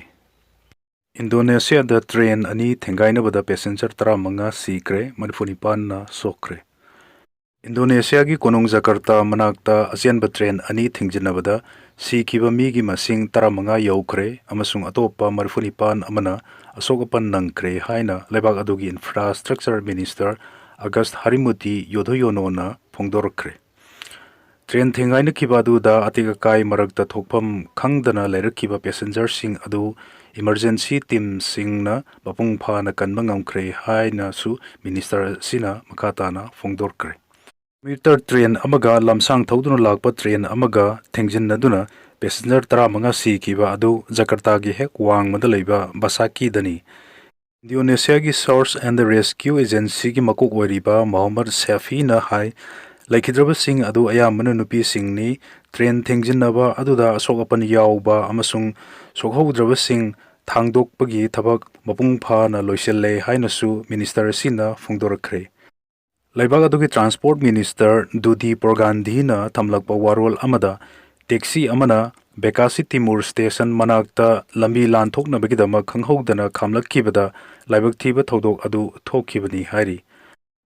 ꯏꯟꯗꯣꯅꯦꯁꯤꯌꯥꯗ ꯇ꯭ꯔꯦꯟ ꯑꯅꯤ ꯊꯦꯡꯒꯥꯏꯅꯕꯗ ꯄꯦꯁꯦꯟꯖꯔ ꯇꯔꯥꯃꯉꯥ ꯁꯤꯈ꯭ꯔꯦ, ꯃꯔꯤꯐꯨ ꯅꯤꯄꯥꯟꯅ ꯁꯣꯛꯈ꯭ꯔꯦ꯫ ꯏꯟꯗꯣꯅꯦꯁꯤꯌꯥꯒꯤ ꯀꯣꯅꯨꯡ ꯖꯀꯔꯇꯥ ꯃꯅꯥꯛꯇ ꯑꯆꯦꯟꯕ ꯇ꯭ꯔꯦꯟ ꯑꯅꯤ ꯊꯤꯡꯖꯤꯟꯅꯕꯗ ꯁꯤꯈꯤꯕ ꯃꯤꯒꯤ ꯃꯁꯤꯡ ꯇꯔꯥꯃꯉꯥ ꯌꯧꯈ꯭ꯔꯦ ꯑꯃꯁꯨꯡ ꯑꯇꯣꯞꯄ ꯃꯔꯤꯐꯨ ꯅꯤꯄꯥꯟ ꯑꯃꯅ ꯑꯁꯣꯛ ꯑꯄꯟ ꯅꯪꯈ꯭ꯔꯦ ꯍꯥꯏꯅ ꯂꯩꯕꯥꯛ ꯑꯗꯨꯒꯤ ꯏꯟꯐ꯭ꯔꯥꯁ꯭ꯇ꯭ꯔꯛꯆꯔ ꯃꯤꯅꯤꯁꯇꯔ ꯑꯒꯁ ꯍꯔꯤꯃꯨꯇꯤ ꯌꯣꯙꯣꯌꯣꯅꯣꯅ ꯐꯣꯡꯗꯣꯔꯛꯈ꯭ꯔꯦ꯫ ꯇ꯭ꯔꯦꯟ ꯊꯦꯡꯒꯥꯏꯅꯈꯤꯕ ꯑꯗꯨꯗ ꯑꯇꯦꯛ ꯑꯀꯥꯏ ꯃꯔꯛꯇ ꯊꯣꯛꯐꯝ ꯈꯪꯗꯅ ꯂꯩꯔꯛꯈꯤꯕ ꯄꯦꯁꯦꯟꯖꯔꯁꯤꯡ ꯑꯗꯨ ꯏꯃꯔꯖꯦꯟꯁꯤ ꯇꯤꯝꯁꯤꯡꯅ ꯃꯄꯨꯡ ꯐꯥꯅ ꯀꯟꯕ ꯉꯝꯈ꯭ꯔꯦ ꯍꯥꯏꯅꯁꯨ ꯃꯤꯅꯤꯁꯇꯔ ꯑꯁꯤꯅ ꯃꯈꯥ ꯇꯥꯅ ꯐꯣꯡꯗꯣꯔꯛꯈ꯭ꯔꯦ꯫ ꯀꯝꯃ꯭ꯌꯨꯇꯔ ꯇ꯭ꯔꯦꯟ ꯑꯃꯒ ꯂꯝꯁꯥꯡ ꯊꯧꯗꯨꯅ ꯂꯥꯛꯄ ꯇ꯭ꯔꯦꯟ ꯑꯃꯒ ꯊꯦꯡꯖꯤꯟꯅꯗꯨꯅ ꯄꯦꯁꯦꯟꯖꯔ ꯇꯔꯥꯃꯉꯥ ꯁꯤꯈꯤꯕ ꯑꯗꯨ ꯖꯀꯔꯇꯥꯒꯤ ꯍꯦꯛ ꯋꯥꯡꯃꯗ ꯂꯩꯕ ꯕꯁꯥꯀꯤꯗꯅꯤ꯫ ꯏꯟꯗꯣꯅꯦꯁꯤꯌꯥꯒꯤ Search and Rescue Agencyꯒꯤ ꯃꯀꯣꯛ ꯑꯣꯏꯔꯤꯕ ꯃꯣꯍꯝꯃꯗ ꯁꯦꯐꯤꯅ ꯍꯥꯏ, ꯂꯩꯈꯤꯗ꯭ꯔꯕꯁꯤꯡ ꯑꯗꯨ ꯑꯌꯥꯝꯕꯅ ꯅꯨꯄꯤꯁꯤꯡꯅꯤ꯫ ꯇ꯭ꯔꯦꯟ ꯊꯦꯡꯖꯤꯟꯅꯕ ꯑꯗꯨꯗ ꯑꯁꯣꯛ ꯑꯄꯟ ꯌꯥꯎꯕ ꯑꯃꯁꯨꯡ ꯁꯣꯛꯍꯧꯗ꯭ꯔꯕꯁꯤꯡ ꯊꯥꯡꯗꯣꯛꯄꯒꯤ ꯊꯕꯛ ꯃꯄꯨꯡ ꯐꯥꯅ ꯂꯣꯏꯁꯤꯜꯂꯦ ꯍꯥꯏꯅꯁꯨ ꯃꯤꯅꯤꯁꯇꯔ ꯑꯁꯤꯅ ꯐꯣꯡꯗꯣꯔꯛꯈ꯭ꯔꯦ꯫ ꯂꯩꯕꯥꯛ ꯑꯗꯨꯒꯤ ꯇ꯭ꯔꯥꯟꯁꯄꯣꯔꯠ ꯃꯤꯅꯤꯁꯇꯔ ꯗꯨꯗꯤ ꯄ꯭ꯔꯣꯒꯥꯟꯙꯤꯅ ꯊꯝꯂꯛꯄ ꯋꯥꯔꯣꯜ ꯑꯃꯗ, ꯇꯦꯛꯁꯤ ꯑꯃꯅ ꯕꯦꯀꯥꯁꯤ ꯇꯤꯃꯨꯔ ꯁ꯭ꯇꯦꯁꯟ ꯃꯅꯥꯛꯇ ꯂꯝꯕꯤ ꯂꯥꯟꯊꯣꯛꯅꯕꯒꯤꯗꯃꯛ ꯈꯪꯍꯧꯗꯅ ꯈꯥꯝꯂꯛꯈꯤꯕꯗ ꯂꯥꯏꯕꯛ ꯊꯤꯕ ꯊꯧꯗꯣꯛ ꯑꯗꯨ ꯊꯣꯛꯈꯤꯕꯅꯤ ꯍꯥꯏꯔꯤ꯫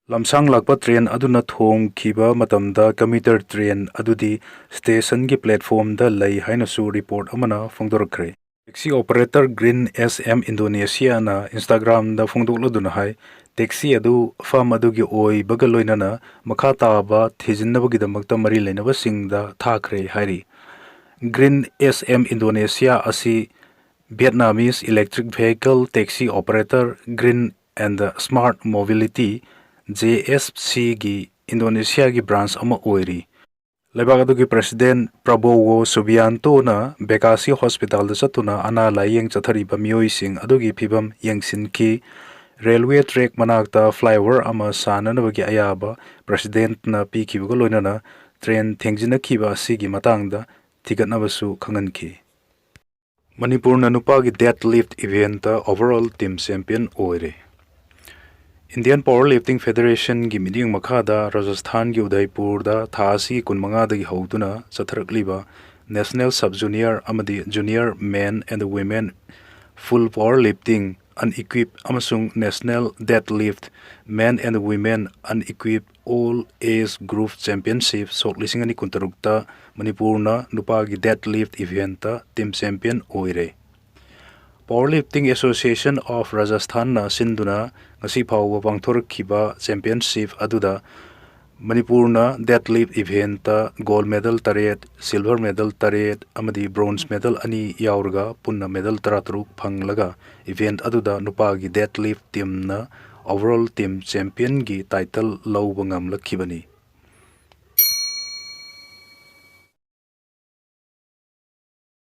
ꯂꯝꯁꯥꯡ ꯂꯥꯛꯄ ꯇ꯭ꯔꯦꯟ ꯑꯗꯨꯅ ꯊꯣꯡꯈꯤꯕ ꯃꯇꯝꯗ ꯀꯝꯃ꯭ꯌꯨꯇꯔ ꯇ꯭ꯔꯦꯟ ꯑꯗꯨꯗꯤ ꯁ꯭ꯇꯦꯁꯟꯒꯤ ꯄ꯭ꯂꯦꯠꯐꯣꯝꯗ ꯂꯩ ꯍꯥꯏꯅꯁꯨ ꯔꯤꯄꯣꯔꯠ ꯑꯃꯅ ꯐꯣꯡꯗꯣꯔꯛꯈ꯭ꯔꯦ꯫ ꯇꯦꯛꯁꯤ ꯑꯣꯄꯔꯦꯇꯔ ꯒ꯭ꯔꯤꯟ ꯑꯦꯁ ꯑꯦꯝ ꯏꯟꯗꯣꯅꯦꯁꯤꯌꯥꯅ ꯏꯟꯁꯇꯥꯒ꯭ꯔꯥꯝꯗ ꯐꯣꯡꯗꯣꯛꯂꯗꯨꯅ ꯍꯥꯏ, ꯇꯦꯛꯁꯤ ꯑꯗꯨ ꯐꯥꯝ ꯑꯗꯨꯒꯤ ꯑꯣꯏꯕꯒ ꯂꯣꯏꯅꯅ ꯃꯈꯥ ꯇꯥꯕ ꯊꯤꯖꯤꯟꯅꯕꯒꯤꯗꯃꯛꯇ ꯃꯔꯤ ꯂꯩꯅꯕꯁꯤꯡꯗ ꯊꯥꯈ꯭ꯔꯦ ꯍꯥꯏꯔꯤ꯫ ꯒ꯭ꯔꯤꯟ ꯑꯦꯁ ꯑꯦꯝ ꯏꯟꯗꯣꯅꯦꯁꯤꯌꯥ ꯑꯁꯤ Vietnamese Electric Vehicle Taxi Operator Green and Smart Mobility, J S C ꯒꯤ ꯏꯟꯗꯣꯅꯦꯁꯤꯌꯥꯒꯤ ꯕ꯭ꯔꯥꯟꯆ ꯑꯃ ꯑꯣꯏꯔꯤ꯫ ꯂꯩꯕꯥꯛ ꯑꯗꯨꯒꯤ ꯄ꯭ꯔꯁꯤꯗꯦꯟ ꯄ꯭ꯔꯕꯣꯋꯣ ꯁꯨꯕꯤꯌꯥꯟꯇꯣꯅ ꯕꯦꯀꯥꯁꯤ ꯍꯣꯁꯄꯤꯇꯥꯜꯗ ꯆꯠꯇꯨꯅ ꯑꯅꯥ ꯂꯥꯌꯦꯡ ꯆꯠꯊꯔꯤꯕ ꯃꯤꯑꯣꯏꯁꯤꯡ ꯑꯗꯨꯒꯤ ꯐꯤꯚꯝ ꯌꯦꯡꯁꯤꯟꯈꯤ꯫ ꯔꯦꯜꯋꯦ ꯇ꯭ꯔꯦꯛ ꯃꯅꯥꯛꯇ ꯐ꯭ꯂꯥꯏꯑꯣꯚꯔ ꯑꯃ ꯁꯥꯅꯅꯕꯒꯤ ꯑꯌꯥꯕ ꯄ꯭ꯔꯦꯁꯤꯗꯦꯟꯠꯅ ꯄꯤꯈꯤꯕꯒ ꯂꯣꯏꯅꯅ ꯇ꯭ꯔꯦꯟ ꯊꯦꯡꯖꯤꯟꯅꯈꯤꯕ ꯑꯁꯤꯒꯤ ꯃꯇꯥꯡꯗ ꯊꯤꯒꯠꯅꯕꯁꯨ ꯈꯪꯍꯟꯈꯤ꯫ ꯃꯅꯤꯄꯨꯔꯅ ꯅꯨꯄꯥꯒꯤ ꯗꯦꯗꯂꯤꯐ ꯏꯚꯦꯟꯠꯇ overall team champion ꯑꯣꯏꯔꯦ꯫ Indian Power Lifting Federationꯒꯤ ꯃꯤꯠꯌꯦꯡ ꯃꯈꯥꯗ ꯔꯥꯖꯁꯊꯥꯟꯒꯤ ꯎꯗꯥꯏꯄꯨꯔꯗ ꯊꯥ ꯑꯁꯤꯒꯤ ꯀꯨꯟꯃꯉꯥꯗꯒꯤ ꯍꯧꯗꯨꯅ ꯆꯠꯊꯔꯛꯂꯤꯕ National Sub Junior ꯑꯃꯗꯤ Junior Men and Women Full Power Lifting Unequipped ꯑꯃꯁꯨꯡ National Deadlift Men and Women Unequipped All Age Group Championship ꯁꯣꯛ ꯂꯤꯁꯤꯡ ꯑꯅꯤ ꯀꯨꯟꯇꯔꯨꯛꯇ ꯃꯅꯤꯄꯨꯔꯅ ꯅꯨꯄꯥꯒꯤ ꯗꯦꯗꯂꯤꯐ ꯏꯚꯦꯟꯠꯇ team champion ꯑꯣꯏꯔꯦ꯫ Power Lifting Association of Rajasthanꯅ ꯁꯤꯟꯗꯨꯅ ꯉꯁꯤ ꯐꯥꯎꯕ ꯄꯥꯡꯊꯣꯔꯛꯈꯤꯕ championship ꯑꯗꯨꯗ ꯃꯅꯤꯄꯨꯔꯅ ꯗꯦꯗꯂꯤꯐ ꯏꯚꯦꯟꯠꯇ ꯒꯣꯜꯗ ꯃꯦꯗꯜ ꯇꯔꯦꯠ, ꯁꯤꯜꯚꯔ ꯃꯦꯗꯜ ꯇꯔꯦꯠ ꯑꯃꯗꯤ ꯕ꯭ꯔꯣꯟꯖ ꯃꯦꯗꯜ ꯑꯅꯤ ꯌꯥꯎꯔꯒ ꯄꯨꯟꯅ ꯃꯦꯗꯜ ꯇꯔꯥꯇꯔꯨꯛ ꯐꯪꯂꯒ ꯏꯚꯦꯟꯠ ꯑꯗꯨꯗ ꯅꯨꯄꯥꯒꯤ ꯗꯦꯗꯂꯤꯐ ꯇꯤꯝꯅ overall team championꯒꯤ title ꯂꯧꯕ ꯉꯝꯂꯛꯈꯤꯕꯅꯤ꯫